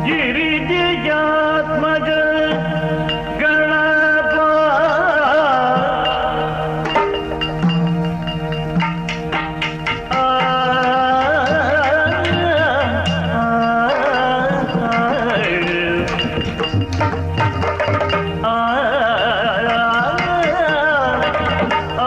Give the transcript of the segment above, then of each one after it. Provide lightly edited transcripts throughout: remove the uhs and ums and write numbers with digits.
ಗಿರಿಜಯಾತ್ಮಜ ಗಣಪ. ಆ ಆ ಆ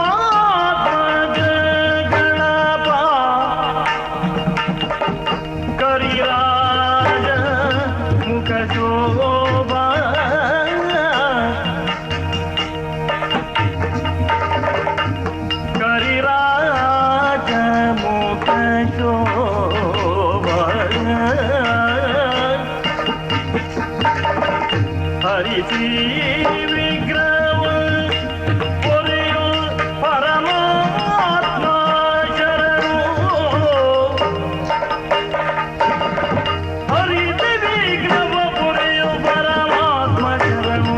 ಗಿರಿಜಯಾತ್ಮಜ ಗಣಪ ಕರಿರಾಜ ಮುಖ ಶೋಭಾ ಕರಿರಾಜ ಮುಖ ಶೋಭಾ ಹರಿಸಿ ವಿಗ್ರಹ ಪೊರೆಯು ಪರಮಾತ್ಮ ಶರಣು. ಹರಿಸಿ ವಿಗ್ರಹ ಪೊರೆಯು ಪರಮಾತ್ಮ ಶರಣು.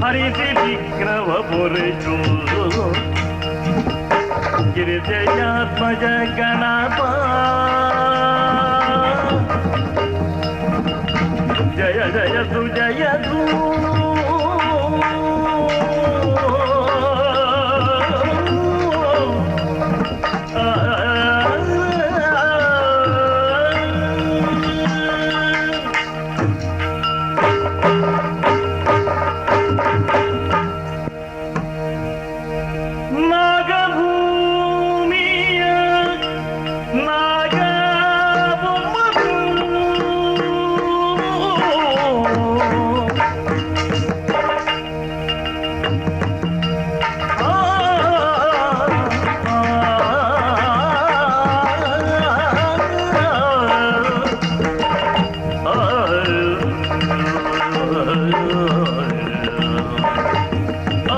ಹರಿಸಿ ವಿಗ್ರಹ ಪೊರೆಯು ಗಿರಿಜಯಾತ್ಮಜ ಗಣಪ. ಜಯ ಜಯ ಸುಜಯ ಧೂ. ನಾಗಭೂಮಿಯ ನಾಗಬೊಮ್ಮನು. ಆ ಆ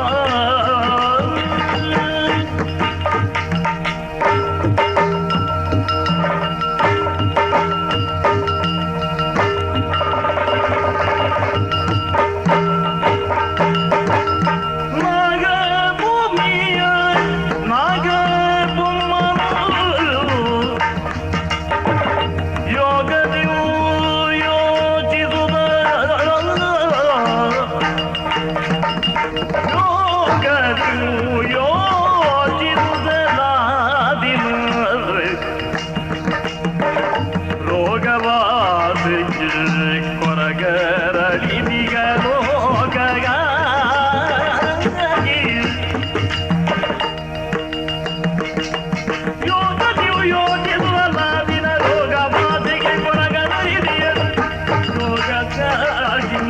ನಾಗಭೂಮಿಯ ನಾಗಬೊಮ್ಮನು ಯೋಗದಿಯು ಯೋಚಿಸುವ ಯೋಗದಿಯು ಯೋಚಿಸುವುದಲಾದಿನ ರೋಗವಾಸಿಗೆ ಕೊರಗರಳಿದಿಗ ಲೋಕಗಾಗಿ ಯೋಗದಿಯು ಯೋಚಿಸುವಲಾದಿನ ರೋಗವಾಸಿಗೆ ಕೊರಗರಳಿದಿಯ ಲೋಕಕ್ಕಾಗಿ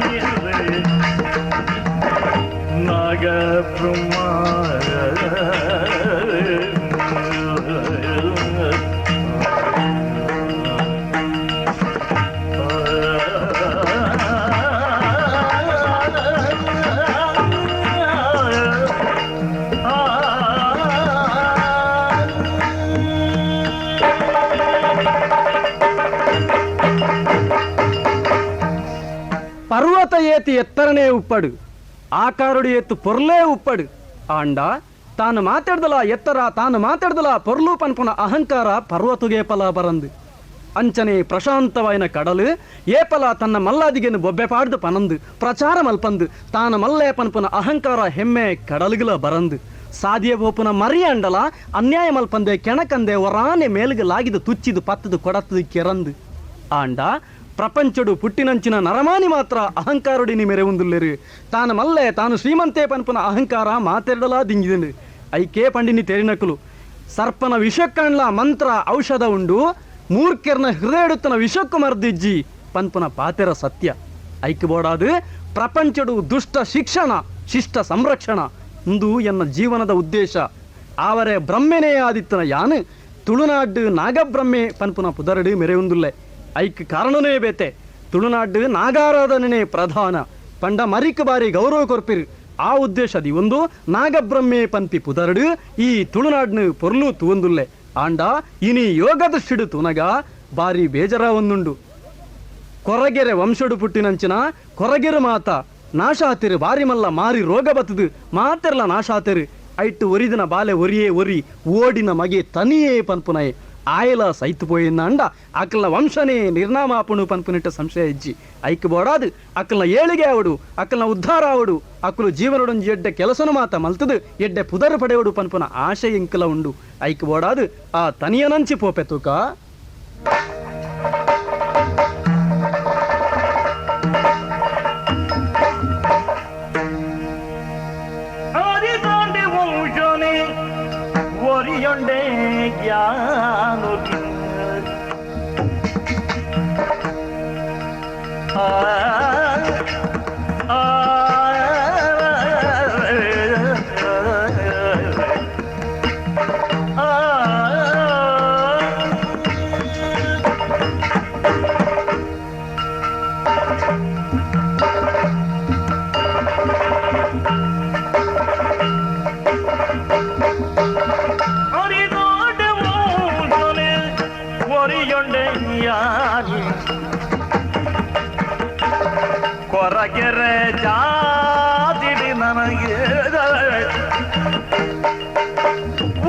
ನಾಗಬ್ರಹ್ಮ. ಪರ್ವತ ಏತಿ ಎತ್ತರನೇ ಉಪ್ಪಡು, ಆಕಾರುಡು ಎತ್ತು ಪೊರ್ಲೇ ಉಪ್ಪಡು. ಆಂಡ ತಾನು ಮಾತಾಡ್ದಲ ಎತ್ತರ, ತಾನು ಮಾತಾಡ್ದಲ ಪೊರ್ಲು ಪನ್ಪುನ ಅಹಂಕಾರ ಪರ್ವತುಗೆ ಪಲ ಬರಂದು. ಅಂಚನೆ ಪ್ರಶಾಂತವಾಯಿನ ಕಡಲು ಏಪಲ ತನ್ನ ಮಲ್ಲಾದಿಗೆನು ಬೊಬ್ಬೆ ಪಾಡ್ದು ಪನಂದು ಪ್ರಚಾರ ಮಲ್ಪಂದು ತಾನು ಮಲ್ಲೆ ಪನ್ಪುನ ಅಹಂಕಾರ ಹೆಮ್ಮೆ ಕಡಲುಗುಲ ಬರಂದು. ಸಾದಿಯ ಬೋಪುನ ಮರಿ ಅಂಡಲ ಅನ್ಯಾಯ ಮಲ್ಪಂದೆ ಕೆಣಕಂದೆ ಒರಾನೆ ಮೇಲ್ಗೆ ಲಾಗಿದು ತುಚ್ಚಿದು ಪತ್ತದು ಕೊಡತ್ತದು ಕೆರಂದು. ಆಂಡ ಪ್ರಪಂಚಡು ಪುಟ್ಟಿನಂಚಿನ ನರಮಾನಿ ಮಾತ್ರ ಅಹಂಕಾರುಡಿನಿ ಮೆರೆವುಂದುಲ್ಲೆರು. ತಾನು ಮಲ್ಲೆ ತಾನು ಶ್ರೀಮಂತೆ ಪನ್ಪುನ ಅಹಂಕಾರ ಮಾತೆರಡಲಾ ದಿಂಗಿದಿಂಡು. ಐಕೆ ಪಂಡಿನಿ ತೆರಿನಕುಲು ಸರ್ಪನ ವಿಷಕ್ಕಂಡ್ಲ ಮಂತ್ರ ಔಷಧ ಉಂಡು, ಮೂರ್ಖರ್ನ ಹೃದಯಡುತ್ತನ ವಿಷಕ್ಕು ಮರ್ದಿಜ್ಜಿ ಪನ್ಪುನ ಪಾತೆರ ಸತ್ಯ. ಐಕ್ ಬೋಡಾದು ಪ್ರಪಂಚಡು ದುಷ್ಟ ಶಿಕ್ಷಣ ಶಿಷ್ಟ ಸಂರಕ್ಷಣ ಇಂದು ಎನ್ನ ಜೀವನದ ಉದ್ದೇಶ. ಆವರೆ ಬ್ರಹ್ಮೆನೇ ಆದಿತ್ತನ ಯಾನು ತುಳುನಾಡು ನಾಗಬ್ರಹ್ಮೆ ಪನ್ಪುನ ಪುದರಡು ಮೆರೆಯುಂದುಲ್ಲೆ. ಐಕ್ ಕಾರಣನೇ ಬೇತೆ. ತುಳುನಾಡು ನಾಗಾರಾಧನೆ ಪ್ರಧಾನ ಪಂಡ ಮರಿಕ್ ಬಾರಿ ಗೌರವ ಕೊರ್ಪಿರು. ಆ ಉದ್ದೇಶದಿ ಒಂದು ನಾಗಬ್ರಹ್ಮೆ ಪನ್ಪಿ ಪುದರಡು ಈ ತುಳುನಾಡ್ನು ಪೊರ್ಲು ತೂವಂದುಲ್ಲೆ. ಆಂಡ ಇನಿ ಯೋಗದೃಷ್ಟಿಡು ತುನಗ ಬಾರಿ ಬೇಜರ ಒಂದುಂಡು. ಕೊರಗೆರೆ ವಂಶಡು ಪುಟ್ಟಿನಂಚಿನ ಕೊರಗೆರು ಮಾತ ನಾಶಾತಿರು ಬಾರಿ ಮಲ್ಲ ಮಾರಿ ರೋಗ ಬತ್ತದು ಮಾತೆರ್ಲ ನಾಶಾತಿರು ಐಟ್ಟು ಒರಿದಿನ ಬಾಲೆ ಒರಿಯೇ ಒರಿ ಓಡಿನ ಮಗೆ ತನಿಯೇ ಪನ್ಪುನಯೆ ಆಯಲ ಸೈತು ಪೋಯಿನ ಅಂಡ ಅಕ್ಕಲ್ನ ವಂಶನೇ ನಿರ್ನಾಮಾಪುಣು ಪನ್ಪುನಿಟ್ಟ ಸಂಶಯ ಇಜ್ಜಿ. ಐಕ್ ಬೋಡಾದು ಅಕ್ಕಲ್ನ ಏಳಿಗೆ ಆವಡು, ಅಕ್ಕಲ್ನ ಉದ್ಧಾರ ಆವಡು, ಅಕ್ಕಲು ಜೀವನಡೊಂಜಿ ಎಡ್ಡೆ ಕೆಲಸನು ಮಾತ ಮಲ್ತದು ಎಡ್ಡೆ ಪುದರ್ ಪಡೆಯೋಡು ಪನ್ಪುನ ಆಶೆ ಇಂಕಲ ಉಂಡು. ಐಕ್ ಬೋಡಾದು ಆ ತನಿಯನಂಚಿ ಪೋಪೆ ತೂಕ. ಆದಿತಾಂಡೆ ವಂಶನೆ ಒರಿಯೊಂಡೆ ಜ್ಞಾನು ಆ ಆ ಅರಿದೋಡೆ ವಂಶನೆ ಒರಿಯೊಂಡೆ ಯಾರು ಕೊರಗೆರೆ ಜಾತಿಡಿ ನನಗೆ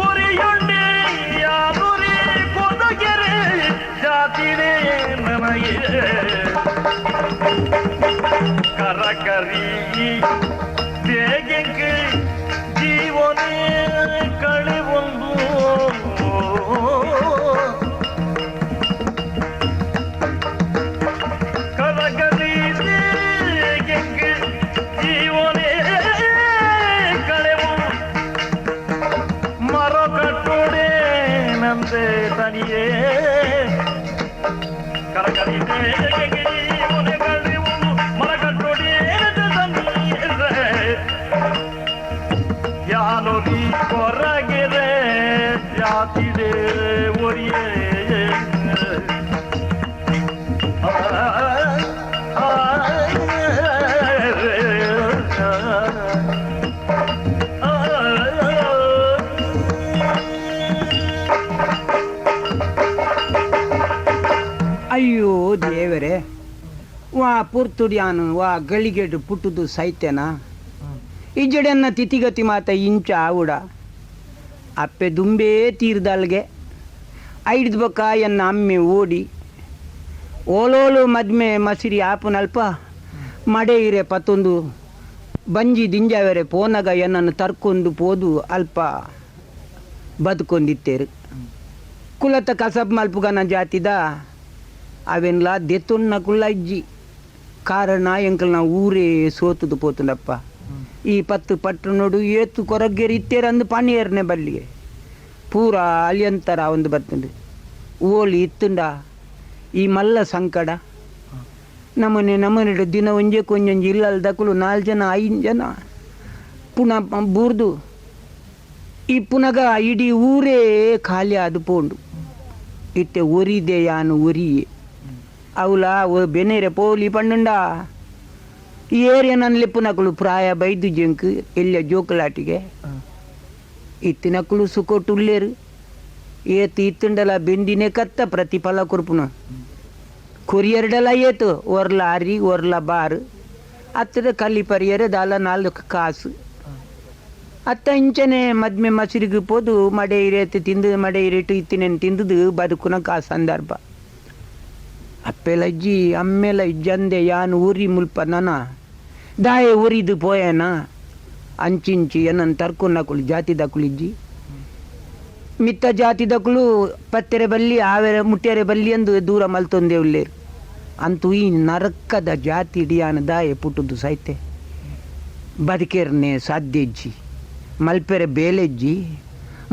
ಉರಿಯೊಂಡೆ ಯಾರುರಿ ಕೊರಗೆರೆ ಜಾತಿಡೆ ನನಗೆ ಕರಕರಿ ಬೇಗೆಂಗೆ ಜೀವನೇ ಕಳೆವೊಂದು ಕರಗರಿ ಬೇಗೆಂಗೆ ಜೀವನೇ ಕಳೆವು ಮರ ಕಟ್ಟೋಡೆ ನಂದೆ ತನಿಯೇ ಕರಕರಿ ಬೇಗೆಂಗೆ ಜೀವನೇ ಕಳೆವು ಮರ ಕಟ್ಟೋಡೆ ತನಿಯೇ ಯಾನೊರಿ ಕೊರಗೆರೆ ಜಾತಿದೆ ಒರಿಯೇ ಆ ಆ ಅಯ್ಯೋ ದೇವರೇ, ವಾ ಪುರ್ತುಡ್ಯಾನು ವಾ ಗಳಿಗೆಡು ಪುಟ್ಟುದು ಸೈತೆನಾ ಇಜ್ಜಡೆನ್ನ ತಿಥಿಗತಿ ಮಾತ ಇಂಚ ಆವುಡ ಅಪ್ಪೆ ದುಂಬೇ ತೀರ್ದಲ್ಗೆ ಐಡ್ದು ಬೊಕ್ಕ ಎನ್ನ ಅಮ್ಮೆ ಓಡಿ ಓಲೋಲು ಮದ್ಮೆ ಮಸಿರಿ ಆಪುನಲ್ಪ ಮಡೆ ಇರೆ ಪತ್ತೊಂದು ಬಂಜಿ ದಿಂಜಾವೆರೆ ಪೋನಗ ಎನ್ನನ್ನು ತರ್ಕೊಂಡು ಪೋದು ಅಲ್ಪ ಬದುಕೊಂದಿತ್ತೇರು. ಕುಲತ ಕಸಬ್ ಮಲ್ಪುಗನ ಜಾತಿದ ಅವೆನ್ಲ ದೆತ್ತೊನ್ನ ಕುಲ್ಲ ಇಜ್ಜಿ ಕಾರಣ ಎಂಕಲ್ನ ಊರೇ ಸೋತುದು ಪೋತುಂಡಪ್ಪ. ಈ ಪತ್ತು ಪಟ್ಟು ನೋಡು ಏತು ಕೊರಗ್ಗೆರಿ ಇತ್ತೇರಂದು ಪಣಿಯರ್ನೆ ಬಲ್ಲಿಗೆ ಪೂರ ಅಲಿಯಂತರ ಒಂದು ಬರ್ತುಂಡು ಓಲಿ ಇತ್ತುಂಡ ಈ ಮಲ್ಲ ಸಂಕಡ ನಮನೆ ನಮನೆ ದಿನ ಒಂಜೆ ಕೊಂಜೊಂಜಿ ಇಲ್ಲಲ್ದಕುಲು ನಾಲ್ಕು ಜನ ಐದು ಜನ ಪುನಃ ಬೂರ್ದು ಈ ಪುನಗ ಇಡೀ ಊರೇ ಖಾಲಿ ಅದು ಪೋಂಡು ಇತ್ತೆ ಒರಿದೆ ಯಾನು ಒರಿಯೆ ಅವಲ ಬೆನೇರೆ ಪೋಲಿ ಪಂಡುಂಡ ಈ ಏರಿಯ ನನ್ನ ಲೆಪ್ಪುನಕುಲು ಪ್ರಾಯ ಬೈದು ಜಂಕ್ ಎಲ್ಲ ಜೋಕುಲಾಟಿಗೆ ಇತ್ತಿನಕುಲು ಸುಕೊಟ್ಟುಲ್ಲೇರು ಏತು ಇತ್ತುಂಡಲ ಬೆಂಡಿನೇ ಕತ್ತ ಪ್ರತಿಫಲ ಕೊರ್ಪುನ ಕೊರಿಯರ್ಡಲ ಏತು ಒರ್ಲ ಅರಿ ಒರ್ಲ ಬಾರು ಅತ್ತದ ಕಲ್ಲಿ ಪರಿಯರೆ ದಾಲ ನಾಲ್ಕು ಕಾಸು ಅತ್ತ ಇಂಚನೆ ಮದ್ಮೆ ಮಸಿರಿಗೆ ಪೋದು ಮಡೆ ಇರೇತು ತಿಂದು ಮಡೆ ಇರೇಟು ಇತ್ತಿನೇನು ತಿಂದುದು ಬದುಕುನ ಕಾ ಸಂದರ್ಭ. ಅಪ್ಪೆಲ ಇಜ್ಜಿ ಅಮ್ಮೆಲ ಇಜ್ಜಂದೆ ಯಾನು ಊರಿ ಮುಲ್ಪ ನನ ದಾಯೆ ಊರಿದು ಪೋಯನ ಅಂಚಿಂಚಿ ಏನನ್ ತರ್ಕುನಕುಲು ಜಾತಿದಕುಲು ಇಜ್ಜಿ ಮಿತ್ತ ಜಾತಿದಕುಲು ಪತ್ತೆರೆ ಬಲ್ಲಿ ಆವೆರೆ ಮುಟ್ಟೆರೆ ಬಲ್ಲಿ ಎಂದು ದೂರ ಮಲ್ತೊಂದೆ ಉಲ್ಲೇರು. ಅಂತೂ ಈ ನರಕದ ಜಾತಿ ಇಡಿಯಾನ ದಾಯೆ ಪುಟ್ಟುದು ಸೈತೆ ಬದುಕೇರ್ನೆ ಸಾಧ್ಯ ಇಜ್ಜಿ ಮಲ್ಪೆರೆ ಬೇಲೆಜ್ಜಿ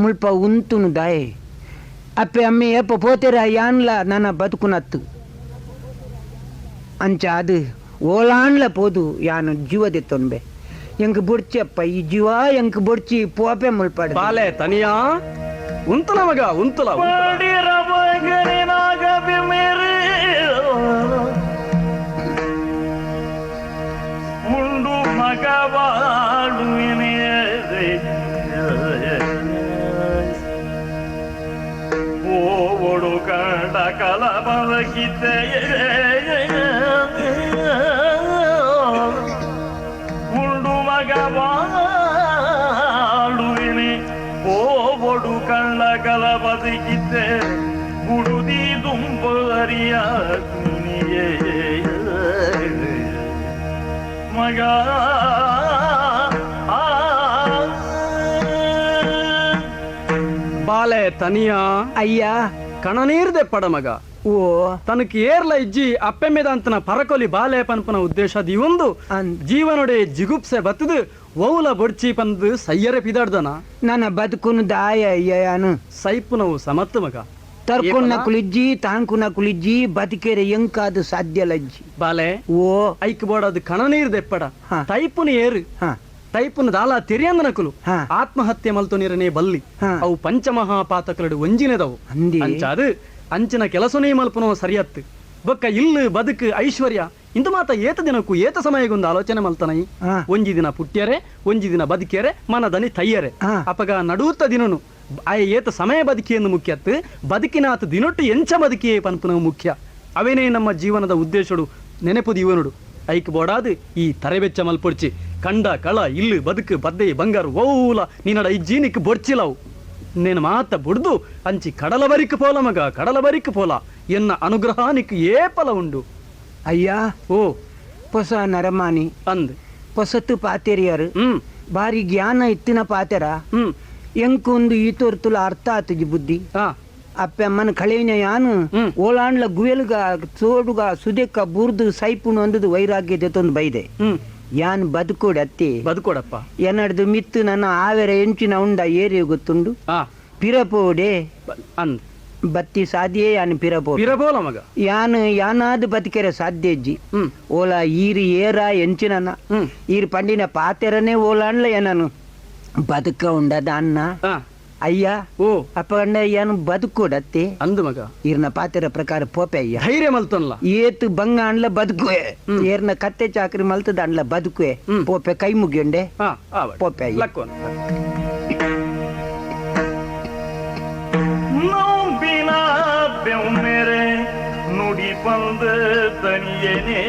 ಮುಲ್ಪ ಉಂತುನು ದಾಯೆ ಅಪ್ಪೆ ಅಮ್ಮೆ ಏಪ ಪೋತೆರ ಯಾನ್ಲ ನನ್ನ ಬದುಕುನತ್ತು ಅಂಚ ಅದು ಓಲಾನ್ಲ ಪೋದು ಯಾನು ಜೀವದೆತ್ತೊನ್ಬೆ ಎಂಕ್ ಬೊಡ್ಚಿ ಅಪ್ಪ ಈ ಜೀವ ಎಂಕ್ ಬೊಡ್ಚಿ ಪೋಪೆ ಮುಲ್ಪಾಡ ಬಾಲೆ ತನಿಯಾ ಉಂತಲ ಮಗ ಉಂತಲ ಉಂತಲ. ಉಂಡು ಮಗವಾಡುವಿನೇ. ಕಂಡ ಕಲ ಬಲಗಿತೆ ಉಂಡು ಮಗ ಬಾಳುವಿನಿ ಓಬೊಡು ಕಳ್ಳ ಕಲ ಬದುಕಿತೆ ಗುಡುದಿ ದುಂಬರಿಯ ಮಗ. ಬಾಲೆ ತನಿಯ ಅಯ್ಯ ಕಣನೀರ್ದೆ ಪಡ ಮಗ. ಓ ತನಕ್ ಏರ್ಲ ಇಜ್ಜಿ ಅಪ್ಪೆಮ್ಮೆದಂತನ ಪರಕೊಲಿ ಬಾಲೆ ಪನ್ಪನ ಉದ್ದೇಶ ದಿವೊಂದು ಅಂದ್. ಜೀವನೊಡೆ ಜಿಗುಪ್ಸೆ ಬತ್ತದು ಒವ್ಲ ಬೊಡ್ಚಿ ಪಂದು ಸಯ್ಯರೆ ಪಿದಾಡ್ದನ. ನನ್ನ ಬದುಕುನು ದಾಯ ಅಯ್ಯನು. ಸೈಪುನವು ಸಮತ್ತು ಮಗ. ತರ್ಕೊನ್ನ ಏಪಲ? ಕುಲಿಜ್ಜಿ ತಾಂಕುನ ಕುಲಿಜ್ಜಿ ಬದುಕೆರೆ ಎಂಕಾದು ಸಾಧ್ಯ ಲಜ್ಜಿ. ಬಾಲೆ ಓ ಐಕ್ ಬೋಡದು ಕಣನೀರ್ ದೆಪ್ಪಡ. ಹಾ. ತೈಪುನ ಏರು ಹಾ ತೈಪುನ ದಾಲ ತೆರಿಯಂದನಕುಲು ಹಾ. ಆತ್ಮಹತ್ಯೆ ಮಲ್ತು ನೀರನೇ ಬಲ್ಲಿ. ಹಾ. ಅವು ಪಂಚಮಹಾಪಾತಕಲಡು ಒಂಜಿನೆದವು. ಅಂದಿ. ಅಂಚಾದು ಅಂಚಿನ ಕೆಲಸನೇ ಮಲ್ಪುನೋ ಸರಿಯತ್ತು ಬೊಕ್ಕ ಇಲ್ಲು ಬದುಕು ಐಶ್ವರ್ಯ ಇಂದು ಮಾತ ಏತ ದಿನಕ್ಕೂ ಏತ ಸಮಯಗೊಂದು ಆಲೋಚನೆ ಮಲ್ತನೈ. ಹಾ. ಒಂಜಿ ದಿನ ಪುಟ್ಯರೆ ಒಂಜಿ ದಿನ ಬದುಕ್ಯರೆ ಮನದನಿ ತಯ್ಯರೆ. ಹಾ. ಅಪಗ ನಡೂತ ದಿನನು ಆಯ ಏತ ಸಮಯ ಬದುಕಿಯನ್ನು ಮುಖ್ಯತ್ತು ಬದುಕಿನಾತ ದಿನೊಟ್ಟು ಎಂಚ ಬದುಕಿಯೇ ಪನ್ಪುನವು ಮುಖ್ಯ. ಅವೇನೇ ನಮ್ಮ ಜೀವನದ ಉದ್ದೇಶಡು ನೆನಪು ದಿವನುಡು ಐಕ್ ಬೋಡಾದು ಈ ತರೆಬೆಚ್ಚ ಮಲ್ಪೊಡ್ಚಿ ಕಂಡ ಕಳ ಇಲ್ಲು ಬದುಕು ಬದ್ದೆ ಬಂಗಾರು ಓಲ ನಿನ್ನಡ ಈ ಜೀನಿಕ್ ಬೊಡ್ಚಿಲವು ನೇನು ಮಾತ ಬುಡ್ದು ಅಂಚಿ ಕಡಲ ಬರಿಕ್ ಪೋಲ ಮಗ, ಕಡಲ ಬರಿಕ್ ಪೋಲ. ಎನ್ನ ಅನುಗ್ರಹ ನಿಕ್ ಏಪಲ ಉಂಡು. ಅಯ್ಯ ಓ ಹೊಸ ನರಮಾನಿ ಅಂದ್ ಹೊಸತು ಪಾತೆರಿಯರು ಹ್ಮ್ ಬಾರಿ ಜ್ಞಾನ ಇತ್ತಿನ ಪಾತೆರ. ಹ್ಮ್ ಎಂಕೊಂದು ಈ ತೋರ್ತುಲ ಅರ್ಥ ಆತುಜಿ ಬುದ್ಧಿ. ಹಾ ಅಪ್ಪೆ ಅಮ್ಮನ ಕಳೆವಿನ ಯಾನು ಹ್ಮ್. ಓಲಾಂಡ್ಲ ಗುವೆಲ್ಗ ಚೋಡುಗ ಸುದೆಕ್ಕ ಬುರ್ದು ಸೈಪುಣು ಅಂದದು ವೈರಾಗ್ಯ ಜೊತೊಂದು ಬೈದೆ. ಹ್ಮ್ ಯಾನ್ ಬದುಕೋಡು ಅತ್ತಿ. ಬದುಕೋಡಪ್ಪ. ಎನ್ನಡ್ದು ಮಿತ್ತು ನನ್ನ ಆವೆರ ಎಂಚಿನ ಉಂಡ ಏರಿಯ ಗೊತ್ತುಂಡು. ಹಾ ಪಿರಪೋಡೆ ಅಂದ್ ಬತ್ತಿ ಸಾದಿಯೇ ಯಾನ್ ಪಿರಪೋ ಪಿರಬೋಲ ಮಗ. ಯಾನ್ ಯಾನಾದ್ ಬದುಕೆರೆ ಸಾಧ್ಯ ಇಜ್ಜಿ. ಹ್ಮ್ ಓಲಾ ಈರು ಏರ ಎಂಚಿನ ಹ್ಮ್ ಈರು ಪಂಡಿನ ಪಾತೆರನೇ ಓಲಾಂಡ್ಲ ಏನನು ಬದುಕ ಉಂಡದ ಅನ್ನ. ಹಾ ಅಯ್ಯ ಓ ಅಪ್ಪ ಗಂಡ ಏನು ಬದುಕೋಡತ್ತಿ. ಅಂದು ಮಗ. ಈರ್ನ ಪಾತೆರ ಪ್ರಕಾರ ಪೋಪೆ ಅಯ್ಯ. ಧೈರ್ಯ ಮಲ್ತನ್ಲ. ಏತು ಬಂಗ ಅಂಡ್ಲ ಬದುಕುವೆ. ಹ್ಮ್. ಏರ್ನ ಕತ್ತೆ ಚಾಕ್ರಿ ಮಲ್ತದ ಅಂಡ್ಲ ಬದುಕುವೆ. ಹ್ಮ್. ಪೋಪೆ ಕೈ ಮುಗಿಯಂಡೆ. ಹಾ ಆವಡ್. ಪೋಪೆ ಅಯ್ಯ. ಲಕ್ಕೋನ. ನಂಬಿನ ಬೆವ್ಮೆರೆ ನುಡಿ ಬಂದ ತನಿಯನೇ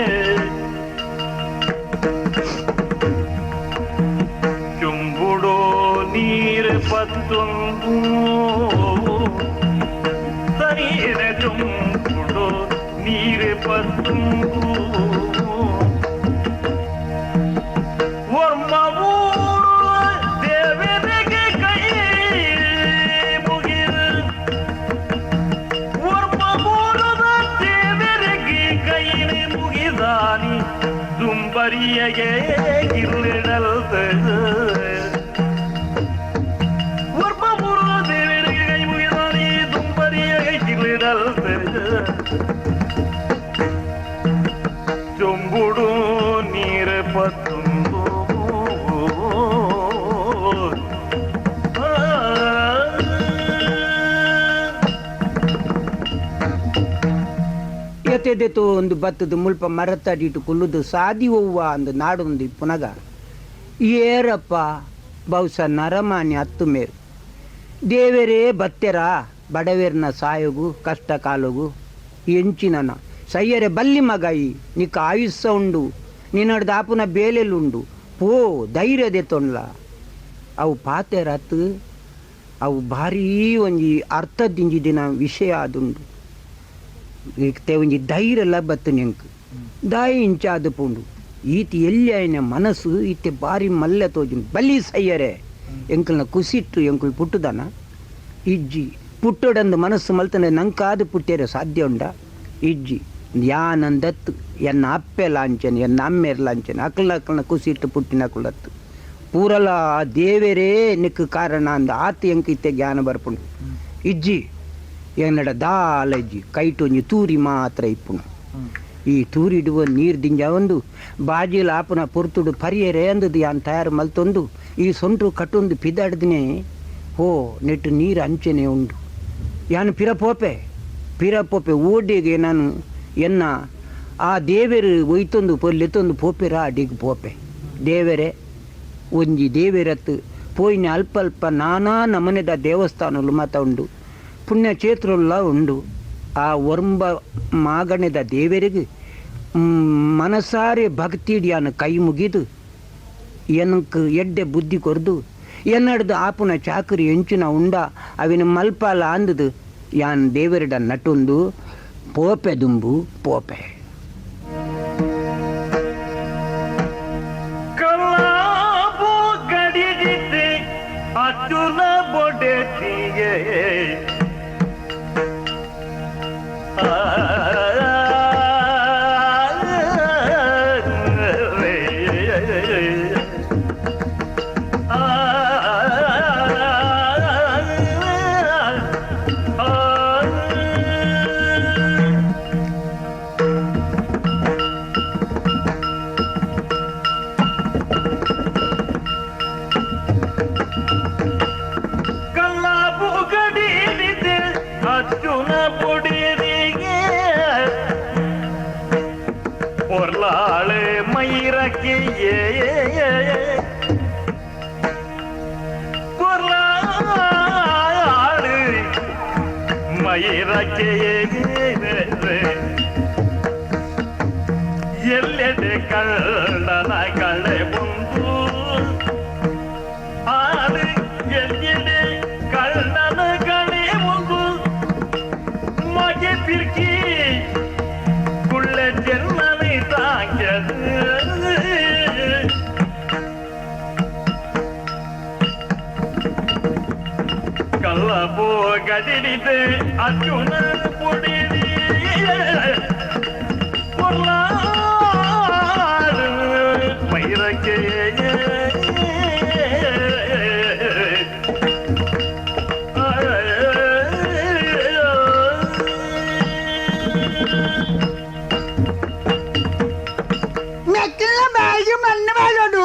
ಚುಂಬುಡೋ ನೀರು ಪತ್ತೊಂದು ತನೀರ ಚುಂಬುಡೋ ನೀರು ಪತ್ತೊಂದು ವರ್ಮವೂರು ದೇವರಿಗೆ ಕೈ ಮುಗಿದು ವರ್ಮಮೂಲದ ದೇವರಿಗೆ ಕೈ ಮುಗಿದಾನಿ ದುಂಬರಿಯಗೆ ಗಿಲ್ಲಿಡಲ್ತದೆ. ವರ್ಮಮೂಲದ ದೇವರಿಗೆ ಕೈ ಮುಗಿದಾನಿ ದುಂಬರಿಯಗೆ ಗಿಲ್ಲಿಡಲ್ತದೆ. ಚೊಂಬುಡು ನೀರ ಪತ್ತೊಂದು. ಎತ್ತೆದೆತು ಒಂದು ಬತ್ತದ ಮುಲ್ಪ ಮರತಡಿಟ್ಟು ಕುಲ್ಲುದು ಸಾದಿ ಒವ್ವ ಅಂದು ನಾಡೊಂದು ಪುನಗ ಏರಪ್ಪ ಬಹುಶಃ ನರಮಾನಿ ಹತ್ತು ಮೇರು ದೇವರೇ ಬತ್ತೆರ ಬಡವೇರ್ನ ಸಾಯೋಗು ಕಷ್ಟ ಕಾಲೋಗು ಎಂಚಿನನ ಸಯ್ಯರೆ ಬಲ್ಲಿ ಮಗ ಈ ನಿಕ್ಕ ಆಯುಸ್ಸ ಉಂಡು ನಿನ್ನಡ್ದು ಆಪುನ ಬೇಲೆಲುಂಡು ಪೋ ಧೈರ್ಯ ದೆತ್ತೊಂಡ್ಲ. ಅವು ಪಾತೆರತ್ ಅವು ಭಾರೀ ಒಂಜಿ ಅರ್ಥ ದಿಂಜಿದಿನ ವಿಷಯ ಆದುಂಡು. ಇತ್ತೆ ಒಂಜಿ ಧೈರ್ಯ ಲಬ್ಬತ್ತು ನೆಂಕ್ ದಾಯಿ ಇಂಚಾದ ಪೋಂಡು ಈತಿ ಎಲ್ಲಿ ಆಯ್ನ ಮನಸ್ಸು ಇತ್ತೆ ಬಾರಿ ಮಲ್ಲೆ ತೋಜುಂಡು ಬಲಿ ಸಯ್ಯರೆ ಎಂಕಲ್ನ ಕುಸಿಟ್ಟು ಎಂಕುಲ್ ಪುಟ್ಟುದನ ಇಜ್ಜಿ ಪುಟ್ಟೊಡಂದು ಮನಸ್ಸು ಮಲ್ತನೆ ನಂಕಾದು ಪುಟ್ಟಿಯರೆ ಸಾಧ್ಯ ಉಂಡ ಇಜ್ಜಿ ಯಾನಂದತ್ತು ಎನ್ನ ಅಪ್ಪೆ ಲಾಂಚನೆ ಎನ್ನ ಅಮ್ಮೆರ್ ಲಾಂಚನೆ ಅಕಲ್ನ ಅಕಲ್ನ ಕುಸಿಟ್ಟು ಪುಟ್ಟಿನ ಕುಲತ್ತು ಪೂರಲ ದೇವರೇ ನಿಕ್ಕು ಕಾರಣ ಅಂದ ಆತ ಎಂಕ್ ಇತ್ತೆ ಜ್ಞಾನ ಬರ್ಪುಂಡು ಇಜ್ಜಿ ಎನ್ನಡ ದಾಲ ಇಜ್ಜಿ ಕೈಟು ಒಂಜಿ ತೂರಿ ಮಾತ್ರ ಇಪ್ಪುನು ಈ ತೂರಿಡುವ ನೀರು ದಿಂಜ ಒಂದು ಬಾಜಿಲ ಆಪುನ ಪೊರ್ತುಡು ಪರಿಯರೆ ಅಂದದು ಯಾನ್ ತಯಾರು ಮಲ್ತೊಂದು ಈ ಸೊಂಟು ಕಟ್ಟೊಂದು ಪಿದಾಡ್ದಿನೇ ಹೋ ನೆಟ್ಟು ನೀರು ಅಂಚೆನೆ ಉಂಡು ಯಾನು ಪಿರಪೋಪೆ ಪಿರಪೋಪೆ ಓಡಿಗೆ ನಾನು ಎನ್ನ ಆ ದೇವೆರು ಒಯ್ತೊಂದು ಪೊಲ್ಲೆತ್ತೊಂದು ಪೋಪೆರ ಅಡಿಗೆ ಪೋಪೆ ದೇವರೇ ಒಂಜಿ ದೇವೆರತ್ತು ಪೋಯಿನ ಅಲ್ಪ ಅಲ್ಪ ನಾನಾ ನಮೂನೆದ ದೇವಸ್ಥಾನಲು ಮಾತ ಉಂಡು ಪುಣ್ಯಕ್ಷೇತ್ರಲ್ಲ ಉಂಡು. ಆ ಒರ್ಂಬ ಮಾಗಣದ ದೇವರಿಗೆ ಮನಸಾರೆ ಭಕ್ತಿಡಿಯಾನ ಕೈ ಮುಗಿದು ಎನಕ್ ಎಡ್ಡೆ ಬುದ್ಧಿ ಕೊರ್ದು ಎನ್ನಡ್ದು ಆಪುನ ಚಾಕರಿ ಎಂಚಿನ ಉಂಡ ಅವಿನ ಮಲ್ಪಾಲ ಅಂದದು ಯಾನ್ ದೇವರಿಡ ನಟುಂದು ಪೋಪೆ ದುಂಬು ಪೋಪೆ. ಕಲ್ಲಾಬು ಗಡಿಜಿತೆ ಅಚ್ಚುನ ಬೊಡೆತಿಗೆ ಕಲ್ಲಾಬು ಗಡಿಜಿತೆ ಅಚ್ಚುನ ಬೊಡೆದಿಗೆ பொருளாளு மயிரக்கியே பொருளாளு மயிரக்கியே ಎಲ್ಲೆಡೆ ಕಳ್ಳನ ಕಳೆ ಬಂದು ಆರು ಎಲ್ಲೆಡೆ ಕಳ್ಳನ ಕಳೆ ಬಂದು ಮಗೆ ತಿರ್ಕಿ ಕುಳ್ಳ ಜನ್ಮನೆ ತಾಂಗ್ಯದು ಕಲ್ಲ ಪೋಗದಿಡಿದೆ ಅರ್ಜುನ ಪುಡಿದಿ பொருளாறு மயிரக்கே ಮೆಕ್ಕಿನ ಬಾಯಿಗೆ ಮಣ್ಣು ಮಾಡೋದು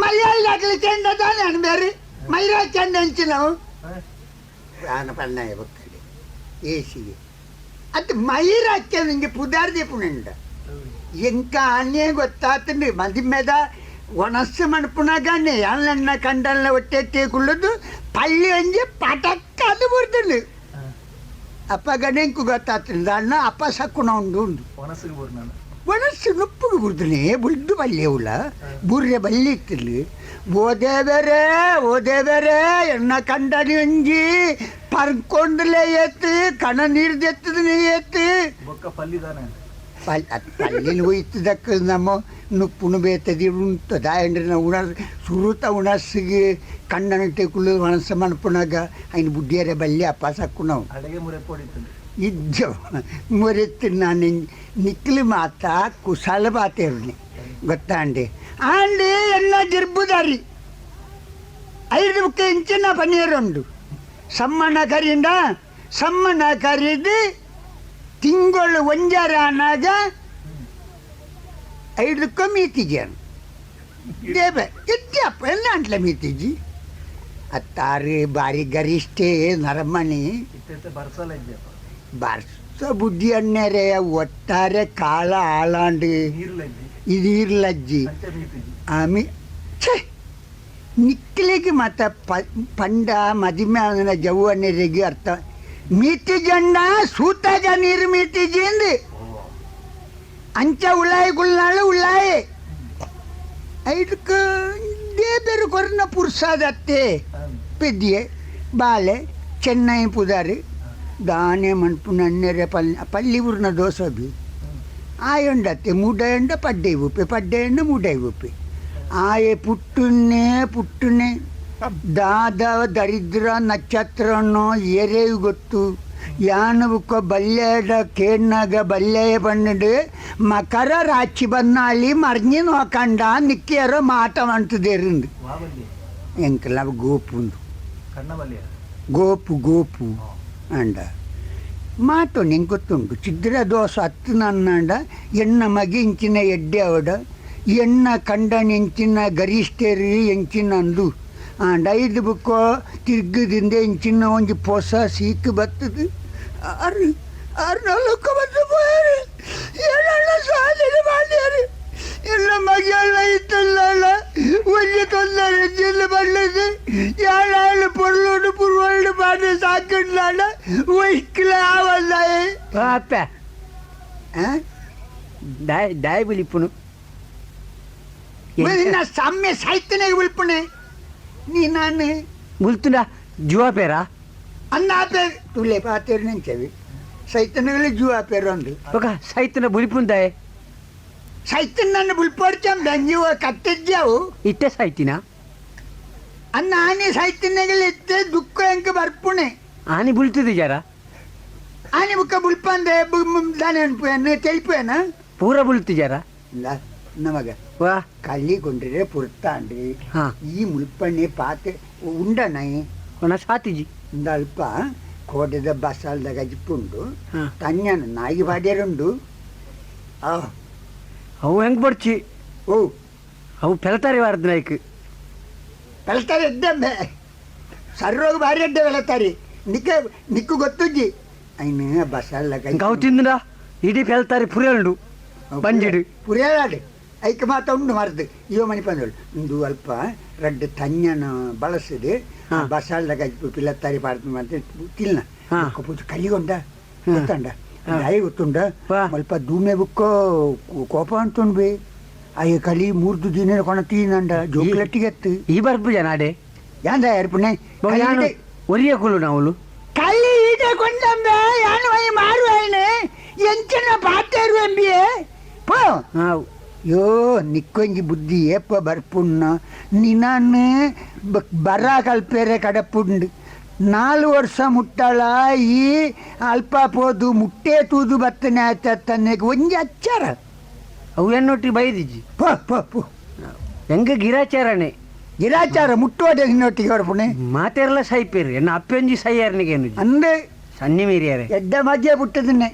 ಮಲಯಾಳಿ ಚೆಂದ ತಾನೇ ಬೇರೆ ಮೈರಾ ಚೆಂದ ಹಂಚಿನವು ಆನ ಪಣ್ಣಾಯ ಬಕ್ಕಡೆ ಏಸಿಗೆ ಅದು ಮೈರಾಕ್ಕೆ ನಿಂಗೆ ಪುದಾರ್ದೆ ಪುಣಂಡ ಎಂಕ ಆನೆ ಗೊತ್ತಾತಂಡು ಮದಿಮೆದ ಒಣಸ್ಸು ಮಣಪುನಾಗಾನೆ ಅನ್ನ ಕಂಡಲ್ಲ ಒಟ್ಟೆ ಕುಳ್ಳದು ಪಳ್ಳಿ ಒಂಜಿ ಪಟಕ್ಕ ಅದು ಬರ್ತಂಡು ಅಪ್ಪ ಗಣೆಂಕು ಗೊತ್ತಾತಂಡು ಅಣ್ಣ ಅಪ್ಪ ಸಕ್ಕುಣ ಉಂಡು ಉಂಡು ಒಣಸ್ಸು ನುಪ್ಪುಗೆ ಬುರ್ದನೆ ಬುಲ್ದು ಬಲ್ಲೆ ಉಲ್ಲ ಬುರ್ರೆ ಬಲ್ಲಿ ಇತ್ತಿಲ್ಲ ಓದೇ ಬೇರೆ ಓದೇ ಬೇರೆ ಎನ್ನ ಕಂಡನಿ ಒಂಜಿ ಪರ್ಕೊಂಡ್ಲೆ ಏತ್ತು ಕಣ ನೀರು ದೆತ್ತದನೆ ಏತ್ತು ಪಲ್ಲಿನ ಹೋಯ್ತದಕ್ಕೆ ನಮ್ಮ ನುಪ್ಪುನು ಬೇತದಿ ಉಂಟು ದಾಯಂಡ್ರೆ ಉಣ ಸುರುತ ಉಣಸ್ಸಿಗೆ ಕಣ್ಣನ ಟೆಕುಲು ಒಣಸ ಮಣಪುನಾಗ ఆయన ಬುಡ್ಡಿಯರೆ ಬಲ್ಲಿ ಅಪ್ಪ ಸಕ್ಕು ನಾವು ಇದ್ದ ಮೊರೆತ್ತು ನಾನು ನಿಕ್ಲಿ ಮಾತ ಕುಶಾಲ ಬಾತೇರ್ನಿ ಗೊತ್ತಾಂಡಿ ಆಂಡಿ ಎಲ್ಲ ಜಿರ್ಬುದಾರಿ ಐದು ಬುಕ್ಕ ಇಂಚಿನ ಪನ್ನೀರುಂಡು ಸಮ್ಮಣ್ಣ ಕರಿಂಡ ಸಮ್ಮಣ್ಣ ಕರಿದು ತಿಂಗಳು ಒಂಜಾರ ಆನಾಗ ಐದಕ್ಕ ಮೀತಿಜಾನು ದೇವ ಇತ್ಯಪ್ಪ ಎಲ್ಲ ಅಂಟ್ಲ ಮೀತಿಜಿ ಅತ್ತಾರು ಬಾರಿ ಗರಿಷ್ಠೆ ನರಮಣಿ ಬರ್ಸ ಬುದ್ಧಿ ಅಣ್ಣರೇ ಒಟ್ಟಾರೆ ಕಾಲ ಆಳಾಂಡು ಇದು ಇರ್ಲಜ್ಜಿ ಆಮಿ ಛೇ ನಿಕ್ಲಿಗೆ ಮತ ಪಂಡ ಮದಿಮೆ ಆದನ ಜವ್ವಣ್ಣರಿಗೆ ಅರ್ಥ ಮೀತಿಜಣ್ಣ ಸೂತಾಗ ನೀರು ಮೀತಿಜಿ ಅಂದು ಅಂಚ ಉಳಾಯಿ ಗುಲ್ನಾಳು ಉಳ್ಳಾಯಿ ಐದಕ್ಕೆ ದೇಬೇರು ಕೊರ್ನ ಪುರ್ಸಾದತ್ತೆ ಪೆದ್ದಿಯೆ ಬಾಲೆ ಚೆನ್ನೈ ಪುದಾರಿ ದಾನೆ ಮನ್ಪು ನನ್ನೆರೆ ಪಲ್ಲಿ ಪಲ್ಲಿ ಊರಿನ ದೋಸೆ ಬಿ ಆಯೊಂಡತ್ತೆ ಮುಡಂಡ ಪಡ್ಡೆ ಉಪ್ಪೆ ಪಡ್ಡೆಂಡ ಮುಡೈ ಉಪ್ಪೆ ಆಯೆ ಪುಟ್ಟುನ್ನೇ ಪುಟ್ಟುನೆ ದಾದ ದರಿದ್ರ ನಕ್ಷತ್ರನೋ ಎರೆ ಗೊತ್ತು ಯಾನವುಕ್ಕ ಬಲ್ಲೇಡ ಕೇಣ್ಣಾಗ ಬಲ್ಲೆಯ ಪಂಡು ಮಕರ ರಾಚಿ ಬನ್ನಾಳಿ ಮರ್ഞ്ഞು ನೋಕಂಡ ನಿಕ್ಕಿಯರೋ ಮಾಟ ಮಂತದೇರಿಂದು ಎಂಕಲ ಗೋಪುಂದು ಗೋಪು ಗೋಪು ಅಂಡ ಮಾತು ನಿಂಗೆ ಗೊತ್ತುಂಟು ಚಿದ್ರ ದೋಸೆ ಹತ್ತು ನನ್ನಂಡ ಎಣ್ಣ ಮಗಿ ಇಂಚಿನ ಎಡ್ಡೆ ಅವಡ ಎಣ್ಣ ಕಂಡನ ಎಂಚಿನ ಗರಿಷ್ಠರಿ ಎಂಚಿನ ಅಂದು ಆಂಡ ಐದು ಬುಕ್ಕೋ ತಿರ್ಗದಿಂದ ಎಂಚಿನ ಒಂಜಿ ಪೊಸ ಸೀಕ್ ಬತ್ತದು ಆರು ಆರು ನಾಲ್ಕು ಬಂದು ಪೋಯಾರು ಏಳಣ್ಣ ಸಾಧನೆ ಮಾಡ್ಯಾರು ಎಲ್ಲ ಮಗಳ ಇತ್ತಲ್ಲ ಒಂಜಿ ತೊಂದರೆ ಜಿಲ್ಲೆ ಬಳ್ಳದು ಯಾಳು ಪೊರ್ಲುಡು ಪುರ್ವಲ್ಡು ಪಾಡು ಸಾಕಿಡ್ಲಾಡ ಒಯ್ಕಲ ಆವಲ್ಲಾಯೆ. ಅಪ್ಪ, ದಾಯ್ ದಾಯ್ ಬಿಳಿಪುನು? ನಿನ್ನ ಸಮ್ಯ ಸಾಯ್ತನೇ ಉಳ್ಪಣೆ ನೀ ನಾನು. ಮುಲ್ತುಂಡ ಜುವ ಪೇರ. ಅನ್ನ ಆಪೆ ತುಲೆ ಪಾತೇರು ನೆಂಚವಿ ಸೈತನಗಳೇ ಜೀವ ಪೇರು ಅಂದು. ఒక ಸೈತನ ಬುಳಿಪುಂದಾಯೆ? ಸೈತನ ನನ್ನ ಬುಳ್ಪಡ್ಚಂ ಬೆಂಜಿವ ಕತ್ತಿದ್ಯಾವು. ಇತ್ತೆ ಸಾಯ್ತಿನ? ಅನ್ನ ಆನೆ ಸೈತನಗಳು ಇತ್ತೆ ದುಃಖ ಎಂಕ ಬರ್ಪುಣೆ. ಆನಿ ಬುಳ್ತಿದ್ದು ಜರ. ಆನೆ ಬುಕ್ಕ ಬುಳ್ಪಂದೆ ದಾನೆ ಅನ್ಪುಯನ್ನ ತೆಲ್ಪುಯನ. ಪೂರ ಬುಳ್ತು ಜರ. ಇಲ್ಲ ನಮಗ. ವಾ. ಕಳ್ಳಿ ಕೊಂಡ್ರೆ ಪುರ್ತಾಂಡ್ರಿ. ಈ ಮುಲ್ಪಣ್ಣೆ ಪಾತೆ ಉಂಡನೈ. ಒಣ ಸಾತಿಜಿ. ಇಂದ ಅಲ್ಪ ಕೋಟೆದ ಬಸಾಲ್ದ ಗಜಿಪುಂಡು. ತನ್ಯನ ನಾಯಿ ಬಾಡ್ಯರುಂಡು. ಆ. ಅವು ಹೆಂಗ್ ಬಡ್ಚಿ? ಓ. ಅವು ಪೆಲತಾರೆ ವಾರದ ನಾಯ್ಕ್. ಬೆಳ್ತಾರೆ ಎಡ್ಡೆ ಸರ್ರೋಗ ಭಾರಿ ಎಡ್ಡೆ ಬೆಳತಾರೆ ನಿಕ್ಕ ನಿಕ್ಕು ಗೊತ್ತುಜ್ಜಿ ಐನು ಬಸಾಲ್ದ. ಇಂಕ ಅವು ತಿಂದ ಇಡೀ ಪೆಲ್ತಾರೆ ಪುರಿಯಲ್ಡು ಬಂಜಿಡು. ಪುರಿಯಲಾಡು ಐಕ್ ಮಾತ ಉಂಡು ಮರ್ದು ಇವ ಮಣಿ ಪಂದೋಳು ಇಂದು ಅಲ್ಪ ರಡ್ಡು ತನ್ಯನ ಬಳಸಿದು. ಬಸಾಲ್ದ ಗಜ್ಪು ಪಿಲತ್ತಾರಿ ಪಾಡ್ದು ಮತ್ತೆ ತಿಲ್ನ. ಪೂಜೆ ಕಲಿಗೊಂಡ ಗೊತ್ತಂಡ ದಾಯಿ ಗೊತ್ತುಂಡ. ಅಲ್ಪ ದೂಮೆ ಬುಕ್ಕೋ ಕೋಪ ಅಂತುಂಡು ಬೇ ಅಯ್ಯ ಕಲಿ ಮೂರ್ದು ದಿನ ಕೊಣ ತೀನಂಡ ಜೋಕ್ಲಟ್ಟಿಗೆತ್ತು. ಈ ಬರ್ಪು ಜನ ಅಡೆ. ಯಾಂದ ಏರ್ಪುಣೆ? ಯಾನು ಒರಿಯ ಕುಲು ನಾವುಲು. ಕಲ್ಲಿ ಈಟ ಕೊಂಡಂಬೆ ಯಾನು I ಮಾರು ಐನೆ ಎಂಚಿನ ಪಾತೇರು ಎಂಬಿಯೆ ಪೋ. ಯೋ ನಿಕ್ಕೊಂಜಿ ಬುದ್ಧಿ ಏಪ ಬರ್ಪುಣ್ಣ ನಿನಾನು ಬರ ಕಲ್ಪೇರೆ ಕಡಪುಂಡು 4 ವರ್ಷ ಮುಟ್ಟಳ ಈ ಅಲ್ಪ ಪೋದು ಮುಟ್ಟೆ ತೂದು ಬತ್ತನೆ ಆಯ್ತ ತನ್ನೆಗೆ ಒಂಜಿ ಅಚ್ಚಾರ. ಅವು ಎನ್ನೊಟ್ಟಿ ಬೈದಿಜ್ಜಿ. ಪೋ ಪೋ ಪೋ. ಹೆಂಗ ಗಿರಾಚಾರನೆ. ಗಿರಾಚಾರ ಮುಟ್ಟುವ ನಿನ್ನೊಟ್ಟಿಗೆ ಹೊರಪುಣೆ. ಮಾತೆರ್ಲ ಸೈಪೇರು ಎನ್ನ ಅಪ್ಪಂಜಿ ಸೈಯಾರನಿಗೆ. ಅಂದೆ. ಸನ್ನಿ ಮೀರಿಯಾರೆ. ಎಡ್ಡ ಮಧ್ಯ ಪುಟ್ಟದನ್ನೇ.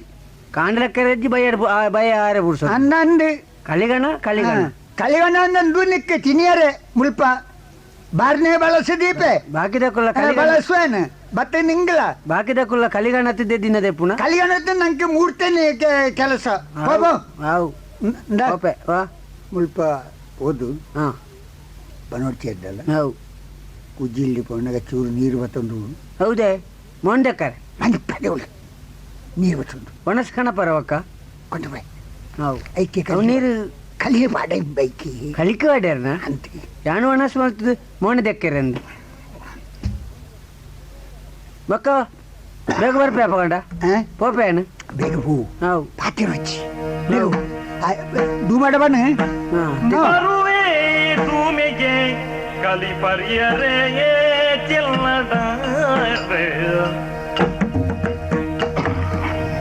ಕಾಂಡ್ಲಕ್ಕರೆಜ್ಜಿ ಬಯ ಬಯ ಆರೆ ಬುಡ್ಸ. ಅನ್ನಂದು. ಕಳಿಗಣ ಕಳಿಗಣ. ಕಳಿಗಣ ಅಂದು ನಿಕ್ಕೆ ತಿನಿಯರೆ ಮುಲ್ಪ ಬಾರ್ನೆ ಬಳಸದೀಪೆ. ಬಾಕಿದ ಕುಲ್ಲ ಬಳಸುವೇನು ಬತ್ತೆ ನಿಂಗಲ. ಬಾಕಿದ ಕುಲ್ಲ ಕಲಿಗಣ ತಿದ್ದೆ ದಿನದೆ ಪುನಃ. ಕಲಿಗಣ ನಂಗೆ ಮೂರ್ತೇನೆ ಕೆಲಸ ಹೋಗು. ಮುಲ್ಪ ಹೋದು. ಬನೋಡ್ತಿ ಇದ್ದಲ್ಲ. ಕುಜ್ಜಿಲ್ಲಿ ಪೋನಾಗ ಚೂರು ನೀರು ಬತ್ತೊಂದು. ಹೌದೇ ಮೊಂಡೆಕ್ಕರೆ. ಮಂದಿ ನೀರು ಬತ್ತೊಂದು. ಒಣಸ್ಕಣ ಪರವಕ್ಕ. ಕೊಂಡು ಬಾಯ್. ಹೌದು. ಐಕೆ. ನೀರು. ಕಲಿಗೆ ಬಾಡ ಬೈಕಿ. ಕಲಿಕೆ ವಾಡ್ಯಾರನ? ಅಂತ. ಯಾನು ಒಣಸ್ ಮಲ್ತದ ಮೋಣೆ ದೆಕ್ಕರೆ ಅಂದು ಬಕ್ಕ ಬೇಗ ಬರ್ಪೆ ಅಪ್ಪಗಂಡ ಪೋಪೆ ಏನು. ಬೇಗ ಹೂ. ಹೌದು. ಪಾತಿ ರುಚಿ ಬೇಗ ದೂಮಾಡ ಬಣ್ಣ. ಬರುವೆ ತೂಮೆಗೆ ಕಲಿ ಪರಿಯರೇ ಚೆಲ್ಲಡ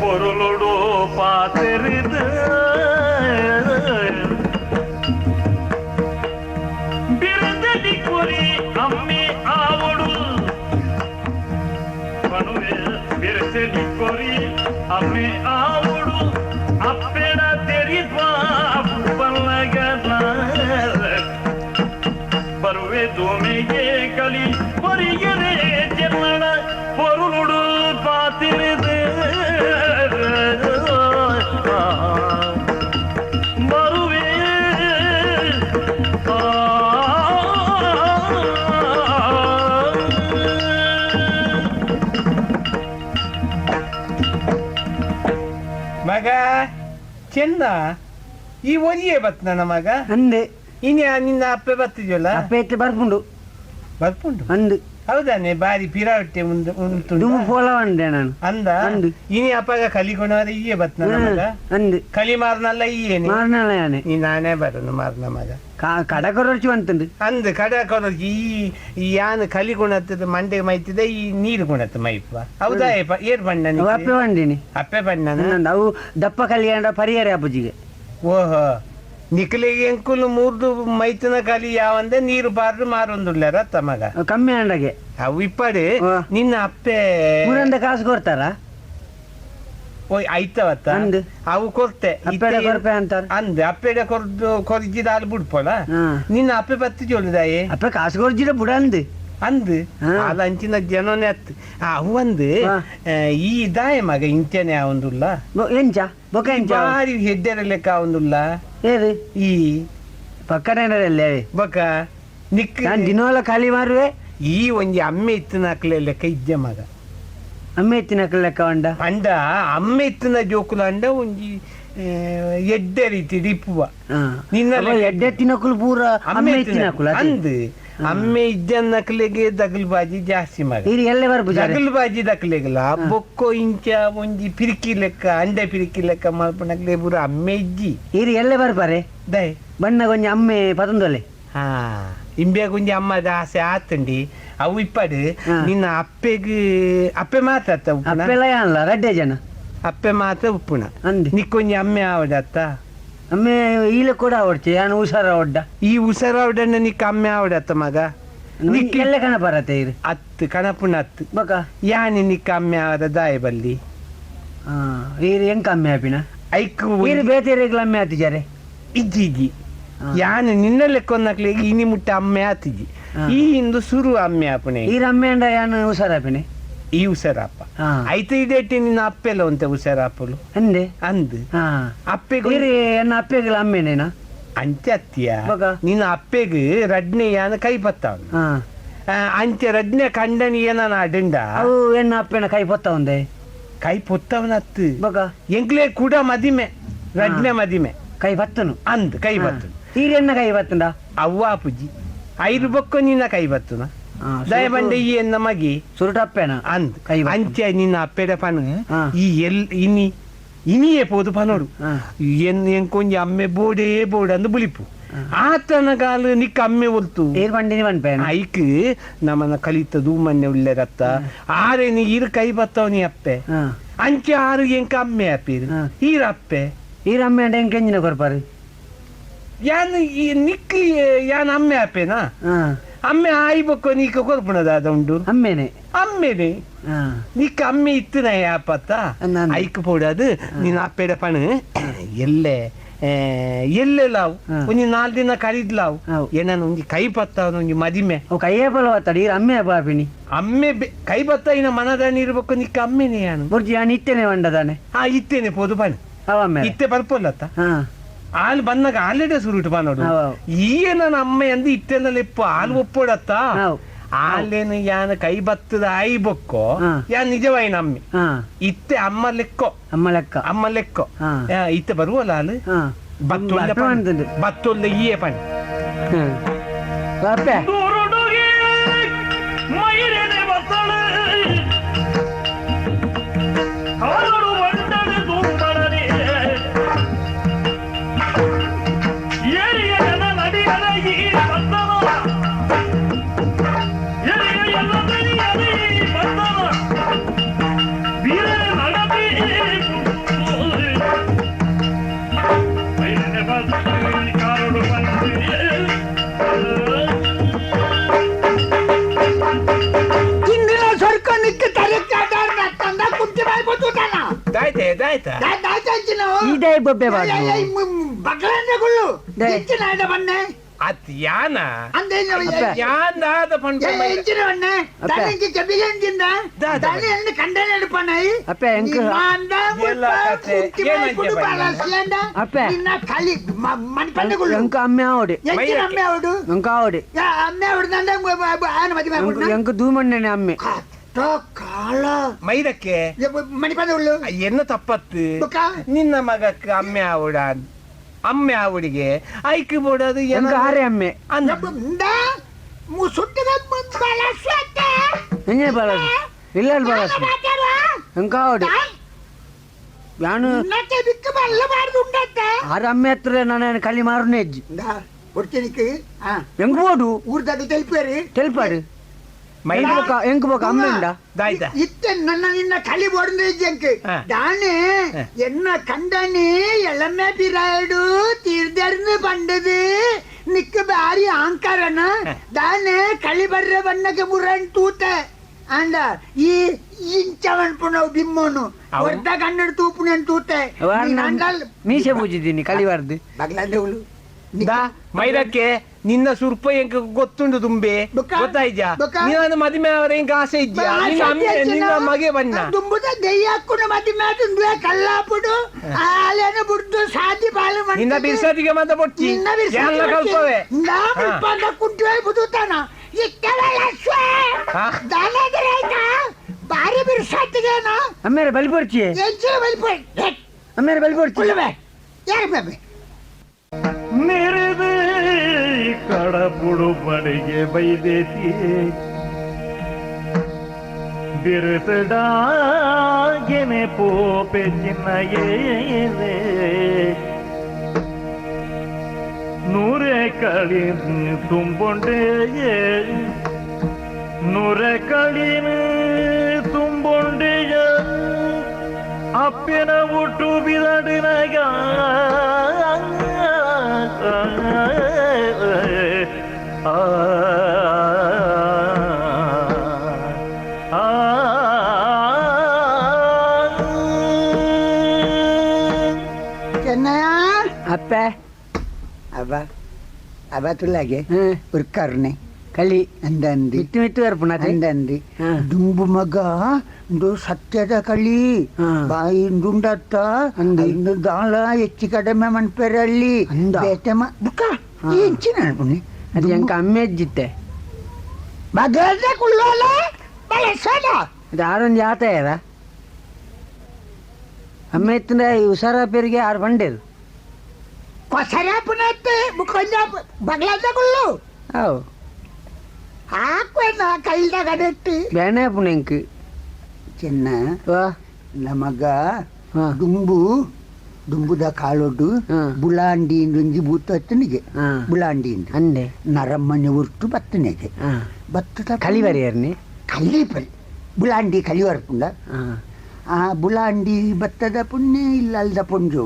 பொருளோடு பாத்தெறிது ಬಿರುದಲಿ ಕೊರಿ ಅಮ್ಮೆ ಆವಡು ಪಣುವೆ ಬಿರುಸಲಿ ಕೊರಿ ಅಮ್ಮೆ ಆವಡು ಅಪ್ಪೆಡ ತೆರಿದ್ವಾ ಬಲ್ಲಗನ ಬರುವೆ ದೋಮೆಗೆ ಕಲಿ பொறியரே செல்லட பொருளுடு பாத்திருது ಬರುವೆ. ಮಗ ಚೆನ್ನ ಈ ಒರಿಯೇ ಬತ್ ನನ್ನ ಮಗ. ಅಂದೆ. ಇನ್ನು ನಿನ್ನ ಅಪ್ಪೆ ಬತ್ತಿದ್ಯಲ್ಲ? ಅಪ್ಪೆ ಇತ್ತೆ ಬರ್ಪುಂಡು. ಬರ್ಪುಂಡು. ಅಂದು. ಹೌದಾನೆ ಬಾರಿ ಪಿರಾವಟ್ಟೆ ಮುಂದೆ ಉಂಟು. ದುಮ್ಮು ಪೋಲ ಅಂದೆ ನಾನು. ಅಂದ. ಅಂದು. ಇನಿ ಅಪ್ಪಗ ಕಲಿಕೊಣವರ ಈಯೆ ಬತ್ ನನ್ನ ಮಗ. ಅಂದು. ಕಲಿ ಮಾರ್ನಲ್ಲ ಈಯೇನೆ. ಮಾರ್ನಲ್ಲ ಯಾನೆ. ನೀ ನಾನೇ ಬರನು ಮಾರ್ನ ಮಗ. ಕಡಕೊರಚು ಅಂತಂದು. ಅಂದು ಕಡಕೊರಚು ಈ ಈ ಯಾನ್ ಕಲಿ ಗುಣತ್ತದ ಮಂಡೆ ಮೈತಿದೆ ಈ ನೀರು ಗುಣತ್ತ ಮೈಪ್ಪ ಹೌದಾ ಏಪ ಏರ್ ಬಣ್ಣ? ಅವು ಅಪ್ಪೆ ಬಂದೀನಿ. ಅಪ್ಪೆ ಬಣ್ಣ. ಅವು ದಪ್ಪ ಕಲಿಯಂಡ ಪರಿಹಾರ ಅಪ್ಪುಜಿಗೆ. ಓಹೋ ನಿಕ್ಲಿಗೆ ಎಂಕುಲು ಮೂರ್ದು ಮೈತನ ಕಲಿ ಯಾವಂದೆ ನೀರು ಬಾರ್ದು ಮಾರೊಂದುಲ್ಲಾರ ಅತ್ತ ಮಗ. ಅವು ಕಮ್ಮಿ ಅಂಡಗೆ. ಅವು ಇಪ್ಪಡು. ನಿನ್ನ ಅಪ್ಪೆ ಮೂರಂದ ಕಾಸು ಕೊಡ್ತಾರ? ಓಯ್ ಐತವತ್ತ. ಅಂದು. ಅವು ಕೊರ್ತೆ. ಅಪ್ಪೆಡ ಕೊರ್ಪೆ ಅಂತಾರ. ಅಂದ್ ಅಪ್ಪೆಡ ಕೊರ್ದು ಕೊರ್ಜಿದ ಅಲ್ಲಿ ಬಿಡ್ಪೋಲ. ನಿನ್ನ ಅಪ್ಪೆ ಬತ್ತಿ ಜೋಳಿದಾಯೆ? ಅಪ್ಪೆ ಕಾಸು ಕೊರ್ಜಿಡ ಬುಡ ಅಂದು. ಅಂದ್. ಅಲ್ಲ ಅಂಚಿನ ಜನನೇ ಅತ್ ಅವು ಅಂದ್. ಈ ದಾಯ ಮಗ ಇಂಚನೆ ಅವಂದುಲ್ಲ. ಎಂಚ ಬೊಕ ಎಂಚ? ಬಾರಿ ಹೆಡ್ಡೆರ ಲೆಕ್ಕ ಅವಂದುಲ್ಲ. ಏದು ಈ ಪಕ್ಕನೇನರಲ್ಲೇ ಬೊಕ ನಿಕ್ ನಾನು ದಿನೋಲ ಖಾಲಿ ಮಾರುವೆ. ಈ ಒಂಜಿ ಅಮ್ಮೆ ಇತ್ತಿನಕ್ಲೆ ಲೆಕ್ಕ ಇಜ್ಜೆ ಮಗ. ಅಮ್ಮೆ ಇತ್ತಿನಕ್ಲೆ ಲೆಕ್ಕ ಉಂಡ? ಪಂಡ ಅಮ್ಮೆ ಇತ್ತಿನ ಜೋಕುಲು ಅಂಡ ಒಂಜಿ ಎಡ್ಡೆ ರೀತಿ ಇಪ್ಪುವ. ನಿನ್ನ ಎಡ್ಡೆ ತಿನ್ನಕುಲು ಪೂರ ಅಮ್ಮೆ ಇತ್ತಿನಕುಲು ಅಂದ್ ಅಮ್ಮೆ ಇಜ್ಜನ್ನಕ್ಲೆಗೆ ದಗಲ್ಬಾಜಿ ಜಾಸ್ತಿ ಮಗ. ಇರಿ ಎಲ್ಲೆ ಬರ್ಪು ದಗಲ್ಬಾಜಿ ದಕ್ಲೆಗ್ಲ ಬೊಕ್ಕೊ ಇಂಚ ಒಂಜಿ ಪಿರಿಕಿ ಲೆಕ್ಕ ಅಂಡೆ ಪಿರಿಕಿ ಲೆಕ್ಕ ಮಲ್ಪನಕ್ಲೆ ಪೂರ ಅಮ್ಮೆ ಇಜ್ಜಿ. ಇರಿ ಎಲ್ಲೆ ಬರ್ಪಾರೆ ದೈ ಬಣ್ಣ ಕೊಂಜಿ ಅಮ್ಮೆ ಪತೊಂದೊಲೆ. ಹಾ ಇಂಬೆ ಗುಂಜಿ ಅಮ್ಮದ ಆಸೆ ಆತುಂಡಿ ಅವು ಇಪ್ಪಡು. ನಿನ್ನ ಅಪ್ಪೆಗ್ ಅಪ್ಪೆ ಮಾತ್ರ ಅಪ್ಪೆಲ ಯಾನ್ಲ ರಡ್ಡೆ ಜನ ಅಪ್ಪೆ ಮಾತ್ರ ಉಪ್ಪುಣ ಅಂದೆ ನಿಕ್ಕೊಂಜಿ ಅಮ್ಮೆ ಆವಡತ್ತ ಅಮ್ಮೆ ಈಲೆ ಕೂಡ ಆವಡ್ಚೆ ಯಾನ್ ಹುಷಾರ ಒಡ್ಡ ಈ ಹುಷಾರ ಆವಡಣ್ಣ ನಿಕ್ಕ ಅಮ್ಮೆ ಆವಡತ್ತ ಮಗ. ನಿಕ್ ಎಲ್ಲೆ ಕಣ ಬರತ್ತೆ ಇರು ಅತ್ತು ಕಣಪುಣ ಅತ್ತು ಬಕ ಯಾನಿ ನಿಕ್ಕ ಅಮ್ಮೆ ಆವದ ದಾಯ ಬಲ್ಲಿ. ಈರು ಹೆಂಗ್ ಅಮ್ಮೆ ಆಪಿನ ಐಕ್ ಈರು ಬೇತೆರೆಗ್ಲ ಅಮ್ಮೆ ಆತಿಜಾರೆ ಇಜ್ಜಿ ಇಜ್ಜಿ ಯಾನು ನಿನ್ನ ಲೆಕ್ಕೊಂದಕ್ಲೆ ಇನಿ ಮುಟ್ಟ ಅಮ್ಮೆ ಆತಿಜಿ ಈ ಇಂದು ಸುರು ಅಮ್ಮೆ ಆಪಣೆ ಈರು ಅಮ್ಮೆ ಅಂಡ ಯಾನು ಹುಷಾರ ಆಪಿನೆ ಈ ಹುಷಾರಪ್ಪ ಐತ ಇದೇಟಿ ನಿನ್ನ ಅಪ್ಪೆಲ್ಲ ಉಂತೆ ಹುಷಾರಪ್ಪಲು ಅಂದೆ ಅಂದ್ ಅಪ್ಪೆಗೆ ಎನ್ನ ಅಪ್ಪೆಗ್ಲ ಅಮ್ಮೆನೇನಾ ಅಂಚೆ ಅತ್ತಿಯ ನಿನ್ನ ಅಪ್ಪೆಗ್ ರಡ್ನೆ ಯಾನ ಕೈ ಬತ್ತಾವನು ಅಂಚೆ ರಡ್ನೆ ಕಂಡನಿ ಏನ ಅಡುಂಡ ಅವು ಎನ್ನ ಅಪ್ಪೆನ ಕೈ ಪೊತ್ತವಂದೆ ಕೈ ಪೊತ್ತವನತ್ತು ಬಕ ಎಂಕ್ಲೆ ಕೂಡ ಮದಿಮೆ ರಡ್ನೆ ಮದಿಮೆ ಕೈ ಬತ್ತನು ಅಂದ್ ಕೈ ಬತ್ತನು ಈರೆನ್ನ ಕೈ ಬತ್ತಂಡ ಅವ್ವ ಪುಜ್ಜಿ ಐರು ಬೊಕ್ಕ ನಿನ್ನ ಕೈ ಬತ್ತುನ ದಯಬಂಡೆ ಈ ಎನ್ನ ಮಗಿ ಸುರುಟಪ್ಪೆನ ಅಂದ್ ಕೈ ಅಂಚೆ ನಿನ್ನ ಅಪ್ಪೆಡ ಪನು ಈ ಎಲ್ ಇನಿ ಇನಿಯೇ ಪೋದು ಪನೋಡು ಎನ್ ಎಂಕೊಂಜಿ ಅಮ್ಮೆ ಬೋಡೇ ಬೋಡ ಅಂದ್ ಬುಲಿಪು ಆತನ ಕಾಲು ನಿಕ್ಕ ಅಮ್ಮೆ ಒಲ್ತು ಏರ್ ಬಂಡಿನಿ ಪನ್ಪೇನ ಐಕ್ ನಮನ ಕಲಿತ ದೂಮನ್ನೆ ಉಳ್ಳೆರತ್ತ ಆರೆ ನೀ ಇರು ಕೈ ಬತ್ತವ ನೀ ಅಪ್ಪೆ ಅಂಚೆ ಆರು ಎಂಕ ಅಮ್ಮೆ ಅಪ್ಪೀರು ಈರ ಅಪ್ಪೆ ಈರ ಅಮ್ಮೆ ಅಂಡ ಎಂಕ ಎಂಜಿನ ಕೊರ್ಪಾರು ಯಾನ್ ನಿಕ್ ಯಾನ್ ಅಮ್ಮೆ ಅಪ್ಪೇನಾ ಅಮ್ಮೆ ಆಯ್ಬೊಕ್ಕ ನೀಕ ಕೊರ್ಪುಣದ ಉಂಡು ಅಮ್ಮೇನೆ ಅಮ್ಮೇನೆ ನಿಕ್ಕ ಅಮ್ಮೆ ಇತ್ತು ನಾ ಯಾಪತ್ತ ಐಕ್ ಪೋಡದು ನೀನು ಅಪ್ಪೆಡ ಪಣು ಎಲ್ಲೆ ಎಲ್ಲೆಲ್ಲಾವು ಒಂಜಿ 4 ದಿನ ಕರಿದ್ಲಾವು ಏನನ್ನ ಒಂಜಿ ಕೈ ಪತ್ತ ಒಂಜಿ ಮದಿಮೆ ಕೈಯೇ ಬಲ ಬತ್ತಾಡಿ ಅಮ್ಮೆ ಬಾಪಿನಿ ಅಮ್ಮೆ ಕೈ ಬತ್ತ ಇನ್ನ ಮನದಾನಿ ಇರ್ಬೇಕು ನಿಕ್ಕ ಅಮ್ಮೆನೆ ಯಾನು ಬುರ್ಜಿ ಯಾನ್ ಇತ್ತೇನೆ వంಡದಾನೆ ಹಾ ಇತ್ತೇನೆ ಪೋದು ಪಣು ಇತ್ತೆ ಬರ್ಪೊಲ್ಲತ್ತ ಆಲ್ ಬಂದಾಗ ಆಲ್ರೆಡಿ ಸುರುಟು ಬಾನೋಡು ಈಯೇ ನನ್ನ ಅಮ್ಮ ಎಂದು ಇತ್ತೆಲ್ಲ ಲೆಪ್ಪು ಹಾಲು ಒಪ್ಪೋಡತ್ತ ಆಲೇನು ಯಾನ ಕೈ ಬತ್ತದ ಆಯಿ ಬೊಕ್ಕೋ ಯಾನ್ ನಿಜವಾಯಿನ ಅಮ್ಮೆ ಇತ್ತೆ ಅಮ್ಮ ಲೆಕ್ಕೋ ಅಮ್ಮ ಲೆಕ್ಕ ಅಮ್ಮ ಲೆಕ್ಕೋ ಇತ್ತೆ ಬರುವಲ್ಲ ಹಾಲು ಬತ್ತೊಲ್ಲ ಬತ್ತೊಲ್ಲ ಈಯೇ ಪಣ್ ಅಮ್ಮೆ ಮೈರಕ್ಕೆ ಎನ್ನ ತಪ್ಪತ್ತು ನಿನ್ನ ಮಗಕ್ಕೆ ಅಮ್ಮೆ ಆವಡ ಅಮ್ಮೆ ಆವಡಿಗೆ ಐಕ್ ಬೋಡದು ಆರೆ ಅಮ್ಮೆ ಇಲ್ಲ ಆರು ಅಮ್ಮೆ ಹತ್ರ ನಾನು ಕಲಿ ಮಾರುನೇ ಹೆಜ್ಜಿ ಹೆಂಗ್ ಬೋಡು ಊರ್ದಾಗ ತೆಲ್ಪಾರಿ ತೆಲ್ಪಾಡು ಎಂಕ್ ಬೋಕ ಅಮ್ಮೆಂಡ ಇತ್ತೆ ನನ್ನ ನಿನ್ನ ಕಲಿ ಬೋಡ್ದು ಇಜ್ಜಂಕ್ ದಾನೆ ಎನ್ನ ಕಂಡನಿ ಎಳಮೆ ಪಿರಾಯ್ಡು ತೀರ್ದರ್ನು ಪಂಡದು ನಿಕ್ಕ ಬಾರಿ ಆಂಕಾರನ ದಾನೆ ಕಳಿ ಬರ್ರೆ ಬಣ್ಣಕ್ಕೆ ಮುರನ್ ತೂತೆ ಅಂಡ ಈ ಇಂಚವನ್ ಪುನವ್ ಬಿಮ್ಮೋನು ವರ್ದ ಕನ್ನಡ ತೂಪುನನ್ ತೂತೆ ಮೀಸೆ ಪೂಜಿದ್ದೀನಿ ಕಲಿಬಾರ್ದು ಬಗ್ಲಂದೇವುಲು ಮೈರಕ್ಕೆ ನಿನ್ನ ಸುರ್ಪ ಎಂಕ ಗೊತ್ತುಂಡು ತುಂಬೆ ಗೊತ್ತಾಯ್ಜಾ? ನೀನು ಮದುವೆ ಅವರ ಎಂಕ ಆಸೆ ಇದ್ಯಾ? ನಿನ್ನ ಅಮ್ಮೆ ನಿನ್ನ ಮಗೆ ಬಣ್ಣ ದುಂಬುದ ದೆಯ್ಯಾಕ್ಕುನ ಮದಿಮೆ ಆತುಂದುವೆ ಕಲ್ಲಾಪುಡು ಆಲೇನ ಬುಡ್ದು ಸಾದಿ ಪಾಲು ನಿನ್ನ ಬಿರ್ಸದಿಗೆ ಮತ್ತೆ ಬೊಟ್ಟಿ ನಿನ್ನ ಎಲ್ಲ ಕಲ್ಪವೆ ನಾ ಮುಲ್ಪಂದ ಕುಂಟುವೆ ಬುದುತಾನ ದಾನಾದ್ರೆ ಬಾರಿ ಬಿರ್ಸಾತಿಗೇನ ಅಮ್ಮೇರೆ ಬಲಿ ಪೊರ್ಚಿ ಎಂಚಿನ ಬಲಿ ಪೊರ್ಚಿ ಅಮ್ಮೇರೆ ಬಲಿ ಪೊರ್ಚಿ ಕುಳ್ಳುವೆ ಯಾರು ಬೇಬೆ ನಿರಿದು ಕಡಪುಡು ಬಡಿಗೆ ಬೈದೇತಿ ಬಿರುಸಡಾಗೆನೆ ಪೋಪೆ ಚಿನ್ನಯೇನೆ ನೂರೇ ಕಳಿ ತುಂಬೊಂಡೆ ನೂರೆ ಕಳಿನ ತುಂಬೊಂಡೆಯ ಅಪ್ಪನ ಒಟ್ಟು ಬಿದಡಿನಗ ಆ ಚೆನ್ನಯ್ಯ ಅಪ್ಪೆ ಅವ ಅವ ತುಲಾಗೆ ஒரு ಕರುಣೆ ಕಲಿ ಅಂದಂದಿ ಮಿತ್ತು ಮಿತ್ತು ಬರ್ಪುಣ ಅಂದಂದಿ ದುಂಬು ಮಗ ಇಂದು ಸತ್ಯದ ಕಳಿ ಬಾಯಿ ಇಂದುಂಡತ್ತ ಇಂದು ದಾಳ ಹೆಚ್ಚು ಕಡಿಮೆ ಮನ್ಪೆರಲ್ಲಿ ಬೇತೆ ಬುಕ್ಕ ಎಂಚಿನ ಅನ್ಪುಣಿ ಅದು ಎಂಕ ಅಮ್ಮೆಜ್ಜಿತ್ತೆ ಮಗದ ಕುಳ್ಳೋಲ ಬಳಸದ ಅದು ಆರೊಂದು ಜಾತ ಯಾರ ಅಮ್ಮ ಎತ್ತಿನ ಈ ಹುಷಾರ ಪೇರಿಗೆ ಆರು ಬಂಡೇರು ಕೊಸರಾಪುನತ್ತೆ ಬುಕ್ಕೊಂಜ ಬಗ್ಲದ ಕುಳ್ಳು ಅವು ಹಾಕ್ವೇನ ಕೈಲ್ದಾಗ ಅಡೆಟ್ಟಿ ಬೇಣೆ ಪುಣೆಂಕ್ ಚಿನ್ನ ವಾ ನಮಗ ದುಂಬು ದುಂಬುದ ಕಾಲೊಡ್ಡು ಬುಳಾಂಡಿ ಇಂದೊಂಜಿ ಬೂತತ್ತನಿಗೆ ಬುಳಾಂಡಿ ಅಂದೆ ನರಮ್ಮನೆ ಉರ್ಟು ಬತ್ತನಿಗೆ ಬತ್ತದ ಕಲಿವರಿಯರ್ನಿ ಕಲ್ಲಿ ಬುಳಾಂಡಿ ಕಲಿವರ್ಪುಂಡ ಆ ಬುಳಾಂಡಿ ಬತ್ತದ ಪುಣ್ಯ ಇಲ್ಲ ಅಲ್ದ ಪೊಂಜು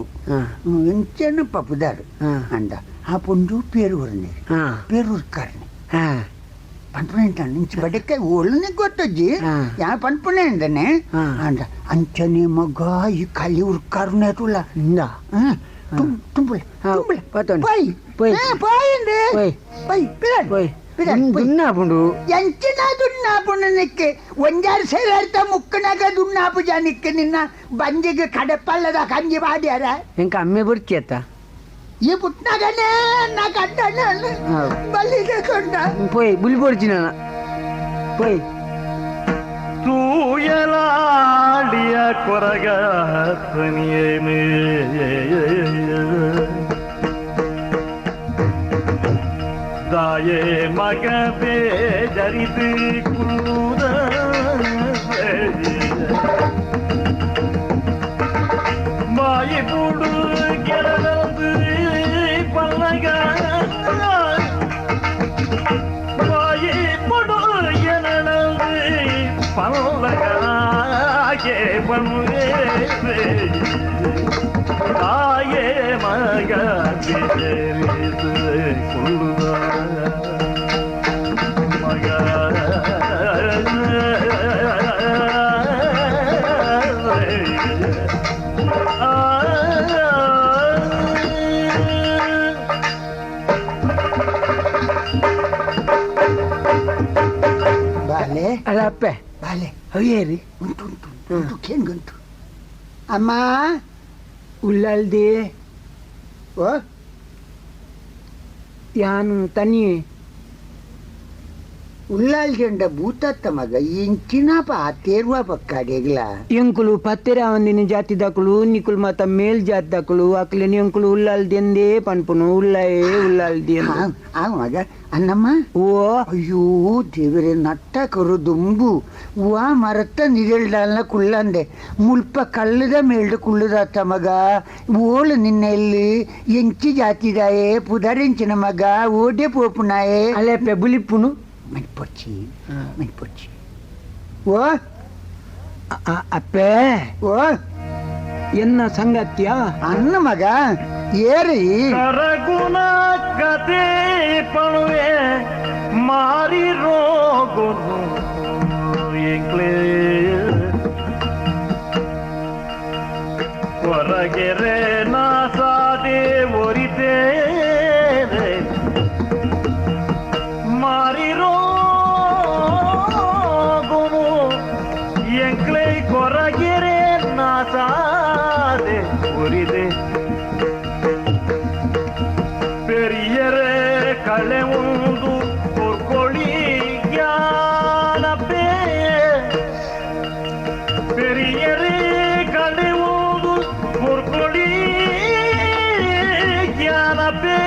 ಎಂಚನ ಪಪುದಾರು ಅಂಡ ಆ ಪೊಂಜು ಪೇರೂರನೆ ಪೇರೂರ್ಕಾರನೆ ಪನ್ಪುಣೆ ಇಂಚ ಬಡಕ್ಕೆ ಒಳ್ಳೆ ಗೊತ್ತಜ್ಜಿ ಯಾ ಪನ್ಪುಣೆ ಅಂದನೆ ಅಂಡ ಅಂಚನೆ ಮಗ ಈ ಕಲಿ ಉರ್ಕಾರನೆ ತುಲ ತುಂಬುಲ ತುಂಬುಲ ಪೋಯ್ ಪೋಯ್ ಪೋಯ್ ಪೋಯ್ ದುನ್ನಾಪುಂಡು ಎಂಚಿನ ದುನ್ನಾಪುಂಡು ನಿಕ್ಕೆ ಒಂಜಾರು ಸೇರಾಡ್ತ ಮುಕ್ಕನಾಗ ದುನ್ನಾಪು ಜಾನಿಕ್ಕೆ ನಿನ್ನ ಬಂಜಿಗೆ ಕಡಪಲ್ಲದ ಕಂಜಿ ಬಾಡ್ಯಾರ ಎಂಕ ಅಮ್ಮೆ ಬುರ್ಚಿ ಅತ್ತ ಈ ಪುಟ್ನಾಗನೇ ನಾ ಕಂಡನ ಬಲ್ಲಿಗೆ ಕೊಂಡ ಪೋಯ್ ಬುಲ್ ಪೊರ್ಚಿ ನಾನ ಪೋಯ್ ತೂಯಲಾಡಿಯ ಕೊರಗ ತನಿಯೇನೇ தாயே மகவே ஜரிது குருத மாயி பூடு கிளந்து பல்லக மாயி பொடு எனந்து பல்லகாகே பண்ணுவே தாயே மகவே கொள்ளுதா மக ಬಾಲೆ ಅಲ್ಲ ಅಪ್ಪೆ ಬಾಲೆ ಅಯ್ಯೇರಿ ಉಂಟು ಉಂಟು ಉಂಟು ಕೇನ್ಗುಂಟು ಅಮ್ಮ ಉಳ್ಳಾಲ್ದಿ ಓ ಯಾನು ತನಿಯೆ ಉಳ್ಳಾಲ್ಜಂಡ ಭೂತತ್ತ ಮಗ ಇಂಚಿನ ತೇರ್ವ ಪಕ್ಕಾಡೆಗ್ಲ ಎಂಕುಲು ಪತ್ತೆರೆ ಅವಂದಿನ ಜಾತಿ ದಾಕುಲು ನಿಕುಲು ಮಾತ ಮೇಲ್ ಜಾತಿ ದಾಕುಲು ಅಕ್ಲೆನ್ ಎಂಕುಲು ಉಳ್ಳಾಲ್ದೆಂದೇ ಪನ್ಪುನು ಉಳ್ಳಾಯೇ ಉಳ್ಳಾಲ್ದಿ ಆ ಮಗ ಅನ್ನಮ್ಮ ಓ ಅಯ್ಯೋ ದೇವರೇ ನಟ್ಟ ಕರು ದುಂಬು ವಾ ಮರತ್ತ ನಿಜಲ್ಡಾಲ್ನ ಕುಳ್ಳಂದೆ ಮುಲ್ಪ ಕಲ್ಲದ ಮೇಲ್ಡು ಕುಳ್ಳುದಾತ ಮಗ ಓಳು ನಿನ್ನ ಎಲ್ಲಿ ಎಂಚಿ ಜಾತಿದಾಯೆ ಪುದರೆಂಚಿನ ಮಗ ಓಡೆ ಪೋಪುನಾಯೆ ಅಲೆಪ್ಪೆ ಬುಲಿಪ್ಪುನು ಮಣಿಪೊಚ್ಚಿ ಮಣಿಪೊಚ್ಚಿ ಓ ಅಪ್ಪೆ ಓ ಎನ್ನ ಸಂಗತ್ಯ ಅನ್ನ ಮಗ ಏರಿ ಕರಗುಣ ಕತೆ ಪಣುವೆ ಮಾರಿ ರೋಗುನು ಎಂಕ್ಲೇ ಹೊರಗೆರೆ ನಾಸಾದೆ ಒರಿತೇನೆ ಕೊರಗೆರೆ ನಾಸಾದೆ ಉರಿದೆ ಪೆರಿಯರೆ ಕಳೆ ಒಂದು ಕೊರ್ಕೊಳಿ ಜ್ಞಾನಪೇ ಪೆರಿಯರೆ ಕಳೆ ಒಂದು ಕೊರ್ಕೊಳಿ ಜ್ಞಾನಪೇ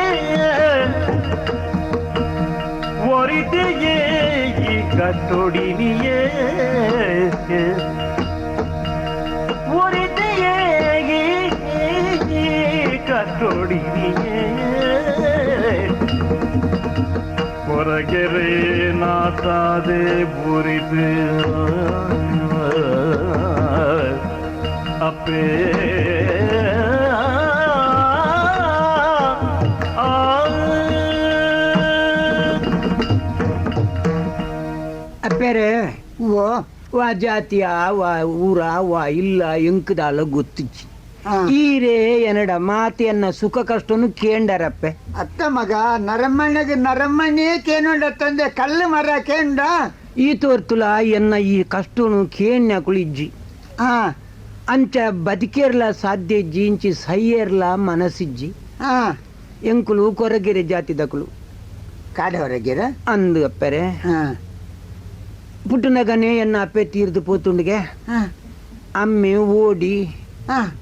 ಒರಿದೆಯೇ ಈ ಕಟ್ಟೊಡಿನಿಯೇ ಒರಿದೆಯೇ ಈ ಕಟ್ಟೊಡಿನಿಯೇ ಹೊರಗೆರೆ ನಾತಾದೆ ಬುರಿದೆ ಅಪ್ಪೇ ಆ ಅಪ್ಪೇರೆ ಓ ವಾ ಜಾತಿಯ ವಾ ಊರ ವಾ ಇಲ್ಲ ಎಂಕದಾಲ ಗೊತ್ತಿಚ್ಚಿ ಈರೇ ಎನ್ನಡ ಮಾತೆಯನ್ನ ಸುಖ ಕಷ್ಟನು ಕೇಂಡರಪ್ಪೆ. ಅತ್ತ ಮಗ, ನರಮ್ಮಣ್ಣಗೆ ನರಮ್ಮಣ್ಣೇ ಕೇನುಂಡ ತಂದೆ ಕಲ್ಲು ಮರ ಕೇಂಡ. ಈ ತೋರ್ತುಲ ಎನ್ನ ಈ ಕಷ್ಟನು ಕೇಣ್ಯಕುಳು ಇಜ್ಜಿ. ಹಾ. ಅಂಚ ಬದುಕೇರ್ಲ ಸಾಧ್ಯ ಇಜ್ಜಿ, ಇಂಚಿ ಸೈಯೇರ್ಲ ಮನಸ್ಸಿಜ್ಜಿ. ಹಾ. ಎಂಕುಲು ಕೊರಗೆರೆ ಜಾತಿದಕುಲು. ಕಾಡವರೆಗಿರ? ಅಂದು ಅಪ್ಪರೆ. ಹಾ. ಪುಟ್ಟನಗನೇ ಎನ್ನ ಅಪ್ಪೆ ತೀರ್ದು ಪೋತುಂಡಿಗೆ. ಹಾ. ಅಮ್ಮೆ ಓಡಿ ಹಾ.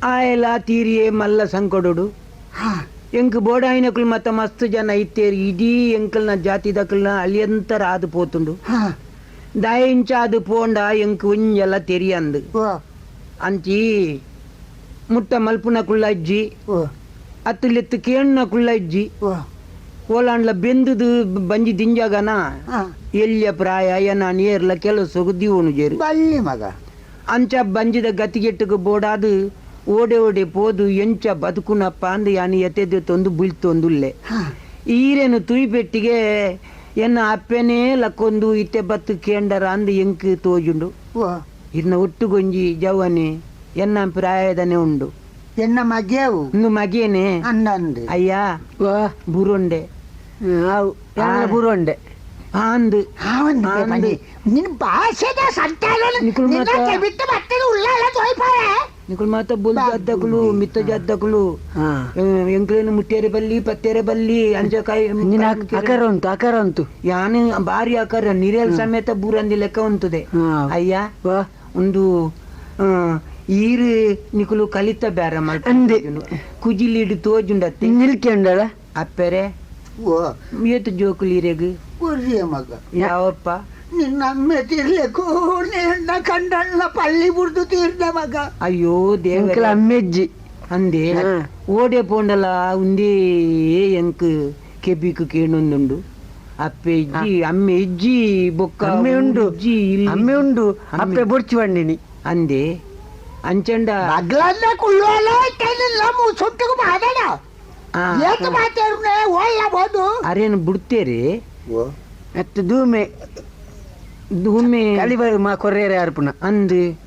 ಆಯಲ ತೀರಿಯೇ ಮಲ್ಲ ಸಂಕಡೋಡು. ಹಾ. ಎಂಕ್ ಬೋಡಾಯಿನಕುಲು ಮತ್ತ ಮಸ್ತ್ ಜನ ಇತ್ತೇರು, ಇಡೀ ಎಂಕಲ್ನ ಜಾತಿದಕಲ್ನ ಅಲಿಯಂತರ ಆದು ಪೋತುಂಡು. ಹಾ. ದಯಿಂಚ ಅದು ಪೋಂಡ ಎಂಕ್ ಒಂಜೆಲ್ಲ ತೆರಿಯಂದು. ಓ. ಅಂಚಿ ಮುಟ್ಟ ಮಲ್ಪುನ ಕುಳ್ಳಜ್ಜಿ. ಓ. ಅತ್ತುಲೆತ್ತು ಕೇಣ್ಣ ಕುಳ್ಳಜ್ಜಿ. ಓ. ಓಲಾಂಡ್ಲ ಬೆಂದುದು ಬಂಜಿ ದಿಂಜಗನ. ಹಾ. ಎಲ್ಲಿಯ ಪ್ರಾಯ ಏನ ನೇರ್ಲ ಕೆಲಸಗು ದಿವನು ಜೇರು. ಬಲ್ಲಿ ಮಗ. ಅಂಚ ಬಂಜಿದ ಗತಿಗೆಟ್ಟುಗು ಬೋಡಾದು ಓಡೆ ಓಡೆ ಪೋದು ಎಂಚ ಬದುಕುನಪ್ಪ ಅಂದು ಯಾನು ಎತ್ತೆದ್ದು ತೊಂದು ಬೀಳ್ತೊಂದುಲ್ಲೆ. ಹಾ. ಈರೇನು ತುಯಿಪೆಟ್ಟಿಗೆ ಎನ್ನ ಅಪ್ಪೆನೇ ಲಕ್ಕೊಂದು ಇತ್ತೆ ಬತ್ತು ಕೇಂಡರ ಅಂದು ಎಂಕ್ ತೋಜುಂಡು. ಓ. ಇರ್ನ ಒಟ್ಟುಗೊಂಜಿ ಜವನೆ ಎನ್ನ ಪ್ರಾಯದನೆ ಉಂಡು. ಎನ್ನ ಮಗೆವು. ಇನ್ನು ಮಗೇನೆ. ಅನ್ನಂದು. ಅಯ್ಯ, ಬುರುಂಡೆ ಬುರುಂಡೆ. ಆಂದು. ಆವಂದು. ಆಂದು. ನಿನ್ನ ಭಾಷೆದ ಸಂತಾನ. ನಿಕುಲ್ ನಿನ್ನ ಮಾತ- ಬಿಟ್ಟು ಬರ್ತದೆ ಉಳ್ಳಾಲ ತೋಯ್ಪಾರೆ. ನಿಕುಲ್ ಮಾತ ಬೊಲ್ ಜಾದ್ದಕುಲು ಮಿತ್ತ ಜಾದ್ದಕುಲು. ಎಂಕ್ಲೇನು ಮುಟ್ಟೇರೆ ಬಲ್ಲಿ ಪತ್ತೇರೆ ಬಲ್ಲಿ ಅಂಚಕಾಯಿ. ನಿನ್ನ ಅಕರ ಉಂಟು, ಅಕರ ಉಂಟು. ಯಾನು ಬಾರಿ ಆಕಾರ ನಿರೇಲ್ ಸಮೇತ ಬೂರಂದಿ ಲೆಕ್ಕ ಉಂತುದೆ. ಅಯ್ಯ, ಒಂದು ಈರು ನಿಕುಲು ಕಲಿತ ಬ್ಯಾರ. ಅಂದೆ. ಕುಜಿಲಿಡು ತೋಜುಂಡತ್ತೆ. ನಿಲ್ಕೆ ಉಂಡಲ್ಲ. ಅಪ್ಪೆರೆ. ಓ. ಏತು ಜೋಕುಲು ಈರೆಗ್? ಒರ್ರಿಯ ಮಗ. ಯಾವಪ್ಪ? ನಿನ್ನ ಅಮ್ಮೆ ತೀರ್ಲೆಕು ನಿನ್ನ ಕಂಡಣ್ಣ ಪಳ್ಳಿ ಬುಡ್ದು ತೀರ್ದ ಮಗ. ಅಯ್ಯೋ ಎಂಕಲ ದೇವ. ಅಮ್ಮೆಜ್ಜಿ. ಅಂದೆ. ಓಡೆ ಪೋಂಡಲ ಉಂದೇ ಎಂಕ್ ಕೆಬಿಕ್ ಕೇಣೊಂದುಂಡು, ಅಪ್ಪೆ ಇಜ್ಜಿ ಅಮ್ಮೆ ಇಜ್ಜಿ ಬೊಕ್ಕ. ಅಮ್ಮೆ ಉಂಡು. ಇಜ್ಜಿ ಇಲ್ಲಿ. ಅಮ್ಮೆ ಉಂಡು, ಅಪ್ಪೆ ಬೊಡ್ಚಿ ಬಂಡಿನಿ. ಅಂದೆ ಅಂಚಂಡ. ಮಗ್ಲನ್ನ ಕುಳ್ಳೋಲ ಇಟ್ಟನಿಲ್ಲ ಸುಟ್ಟಿಗೆ ಮಾತಾಡ. ಏತು ಮಾತಾಡ್ನೆ ಓಲ್ಲ ಬೋದು. ಅರೇನು ಬಿಡ್ತೇರಿ? ಓ. ಅತ್ತು ದೂಮೆ. ಧೂಮೆ. ಕಲಿ ಮಾ ಕೊರ್ರೇರೆ ಅರ್ಪುಣ. ಅಂದು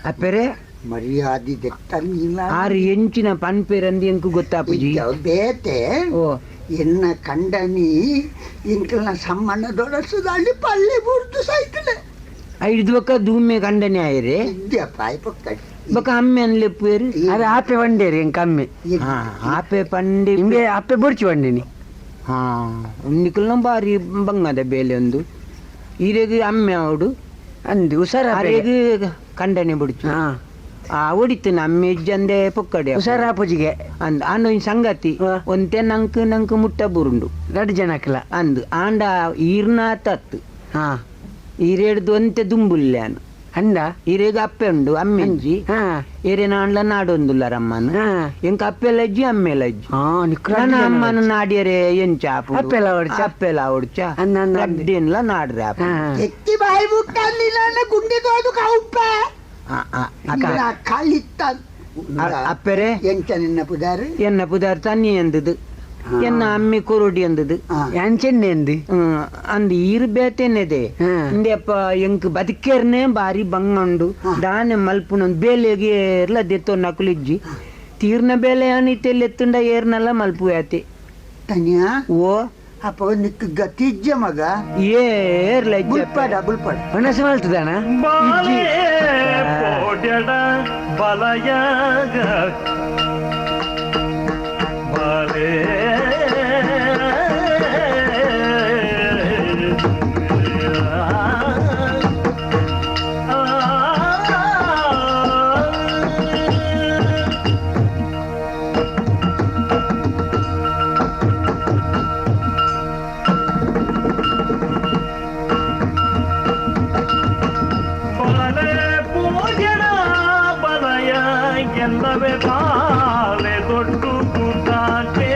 ಅಪ್ಪೆರೆ. ಮರ್ಯಾದೆ ದೆತ್ತಂಗಿಲ್ಲ. ಆರು ಎಂಚಿನ ಪನ್ಪೇರಂದು ಎಂಕ್ ಗೊತ್ತಾಪುಜಿ. ಬೇತೆ. ಓ. ಎನ್ನ ಕಂಡನಿ ಇಂಕಲ್ನ ಸಮ್ಮನ ದೊರಸುದಲ್ಲಿ ಪಳ್ಳಿ ಬುಡ್ದು ಸೈತಲೆ. ಐದು ಬೊಕ್ಕ ಧೂಮೆ ಕಂಡನೆ ಆಯ್ರೆ. ಇದ್ಯಪ್ಪ ಪಕ್ಕ. ಬೊಕ್ಕ ಅಮ್ಮೆ ಅನ್ಲೆಪ್ಪೇರು. ಅರೆ ಆಪೆ ಬಂಡೇರಿ ಎಂಕ ಅಮ್ಮೆ. ಹಾ, ಆಪೆ ಪಂಡಿ. ನಿಂಗೆ ಅಪ್ಪೆ ಬೊಡ್ಚಿ ಬಂಡಿನಿ. ಹಾ, ನಿಕಲ್ನ ಬಾರಿ ಬಂಗದ ಬೇಲೆ ಒಂದು ಈರೆಗ್ ಅಮ್ಮೆ ಅವಡು. ಅಂದು ಹುಷಾರ. ಅರೆಗ್ ಕಂಡನೆ ಬಿಡ್ಚು. ಹಾ. ಆ ಒಡಿತು ಅಮ್ಮೆ ಇಜ್ಜಂದೆ ಪೊಕ್ಕಡೆ. ಹುಷಾರ ಆಪುಜಿಗೆ. ಅಂದ್ ಆಂಡ ಒಂಜಿ ಸಂಗತಿ. ಒಂತೆ ನಂಕ್ ನಂಕ್ ಮುಟ್ಟ ಬುರುಂಡು. ರಡ್ಡು ಜನಕ್ಲ. ಅಂದ್ ಆಂಡ ಈರ್ನಾ ತತ್ತು. ಹಾ. ಈರೇಡ್ದು ಒಂತೆ ದುಂಬುಲ್ಯಾನ್. ಅಂದ. ಈರೆಗ್ ಅಪ್ಪೆ ಉಂಡು ಅಮ್ಮೆಂಜಿ. ಹಾ. ಏರೇನ ಆಂಡ್ಲ ನಾಡೊಂದುಲ್ಲ ರಮ್ಮನ್. ಹಾ. ಎಂಕ ಅಪ್ಪೆಲ ಇಜ್ಜಿ ಅಮ್ಮೆಲ ಇಜ್ಜಿ. ಹಾ, ನಿಕ್ರ. ನನ್ನ ಅಮ್ಮನ ನಾಡ್ಯರೆ ಎಂಚ ಆಪುಂಡು? ಅಪ್ಪೆಲ ಓಡ್ಚ? ಅಪ್ಪೆಲ ಓಡ್ಚ. ಅಂದ್ ಅಂದ್ ಅಂದ್. ರಡ್ಡೆನ್ಲ ನಾಡ್ರೆ ಆಪುಂಡು. ಹಾ. ಎತ್ತಿ ಬಾಯಿ ಬಿಟ್ಟ ನಿನ್ನ ಗುಂಡಿ ತೋದು ಕೌಪ. ಆ, ಆ, ಅಕ್ಕ. ಕಲಿತ. ಅಪ್ಪೆರೆ. ಎಂಚ ನಿನ್ನ ಪುದಾರು? ಎನ್ನ ಪುದಾರ್ ತನ್ನಿ ಎಂದದು, ಎನ್ನ ಅಮ್ಮಿ ಕೊರೊಡಿ ಎಂದದು. ಯಾನ್ ಚೆನ್ನೆ ಅಂದು. ಅಂದ್ ಈರ್ ಬೇತೆನೆದೆ. ಇಂದೆಪ್ಪ ಎಂಕ್ ಬದುಕೇರ್ನೆ ಬಾರಿ ಬಂಗ ಉಂಡು, ದಾನೆ ಮಲ್ಪುನ ಬೇಲೆಗೆ ಏರ್ಲ ದೆತ್ತೊ ನಕುಲಿಜ್ಜಿ, ತೀರ್ನ ಬೇಲೆ ಅನಿತೆಲ್ ಎತ್ತುಂಡ ಏರ್ನಲ್ಲ ಮಲ್ಪು ಆತೆ. ತನಿಯಾ. ಓ. ಅಪ್ಪ ನಿಕ್ ಗತಿಜ್ಜ ಮಗ. ಏರ್ಲ ಇಜ್ಜಿ. ಬುಲ್ಪಡ ಬುಲ್ಪಡ. ಮನಸ್ಸು ಮಲ್ತದಾನ. ಬಾಲೆ ಪೋಡ್ಯಡ ಬಲಯಾಗ ಬಾಲೆ ಬಾಲೆ ಪೂಜಣ ಬಲಯ ಎಲ್ಲವೇ ಬಾಲೆ ದೊಡ್ಡ ಕೂಟಾಟೆ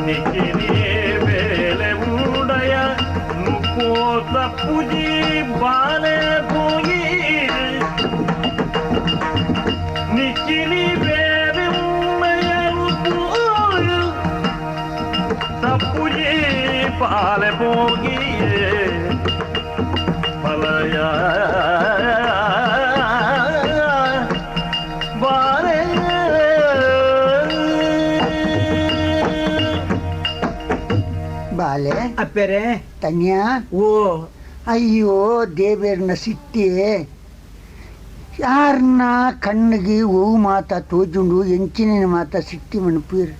ನಿಕ್ಕಿನಿ ಬೇಲೆ ಉಡಯ ನುಪ್ಪೋ ತಪ್ಪುಜಿ ಬಾಲೆ ಪೋಯಿ ನಿಕ್ಕಿನಿ ಬೇರೆ ಉಮ್ಮಯ ನುಪ್ಪೋ ತಪ್ಪುಜಿ ಬಾಲೆ ಪೋಗಿಯೇ ಬಲಯ ಬಾರೆ. ಬಾಲೆ. ಅಪ್ಪೆರೆ. ತನ್ಯಾ. ಓ. ಅಯ್ಯೋ ದೇವೇರ್ನ ಸಿಟ್ಟಿ ಯಾರನ್ನ ಕಣ್ಣಿಗೆ ಹೂವು ಮಾತ ತೋಜುಂಡು ಎಂಚಿನ ಮಾತ ಸಿಟ್ಟಿ ಮಣಪೀರ್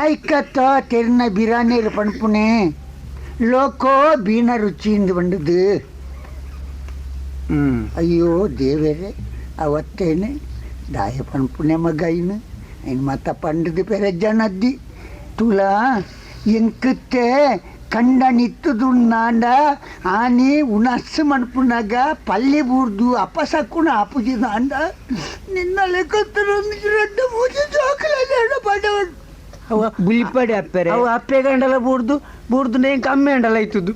ಐಕತ್ತ ತೆರ್ನ ಬಿರಾನೇರು ಪಣಪುಣೆ ಲೋಕೋ ಬೀನ ರುಚಿಯಿಂದ ಬಂದದ್ದು. ಅಯ್ಯೋ ದೇವರೇ, ಅವತ್ತೇನೆ ದಾಯ ಪಣಪುಣೆ ಮಗ ಇನ್ನು ಇನ್ನು ಮತ್ತ ಪಂಡದು ಪೆರಜ್ಜನದ್ದಿ ತುಲಾ ಎಂಕುತ್ತೆ ಕಂಡ ನಿತ್ತುದುನ್ನಾಂಡ ಆನೆ ಉಣಸ್ಸು ಮನ್ಪುನಾಗ ಪಲ್ಲೆ ಬೂರ್ದು ಅಪಸಕ್ಕುಣ ಆಪುಜಿದಾಂಡ ನಿನ್ನ ಲೆಕ್ಕತ್ತರೊಂದು ರಡ್ಡ ಮೂಜಿ ಜೋಕುಲಲ್ಲ ಪಡವಡು. ಅವ ಬುಲ್ಪಡೆ ಅಪ್ಪೆರೆ. ಅವು ಅಪ್ಪೆ ಗಂಡಲ ಬೂರ್ದು ಬೂರ್ದು ನೇನ್ ಕಮ್ಮಿ ಅಂಡಲ ಇತ್ತುದು.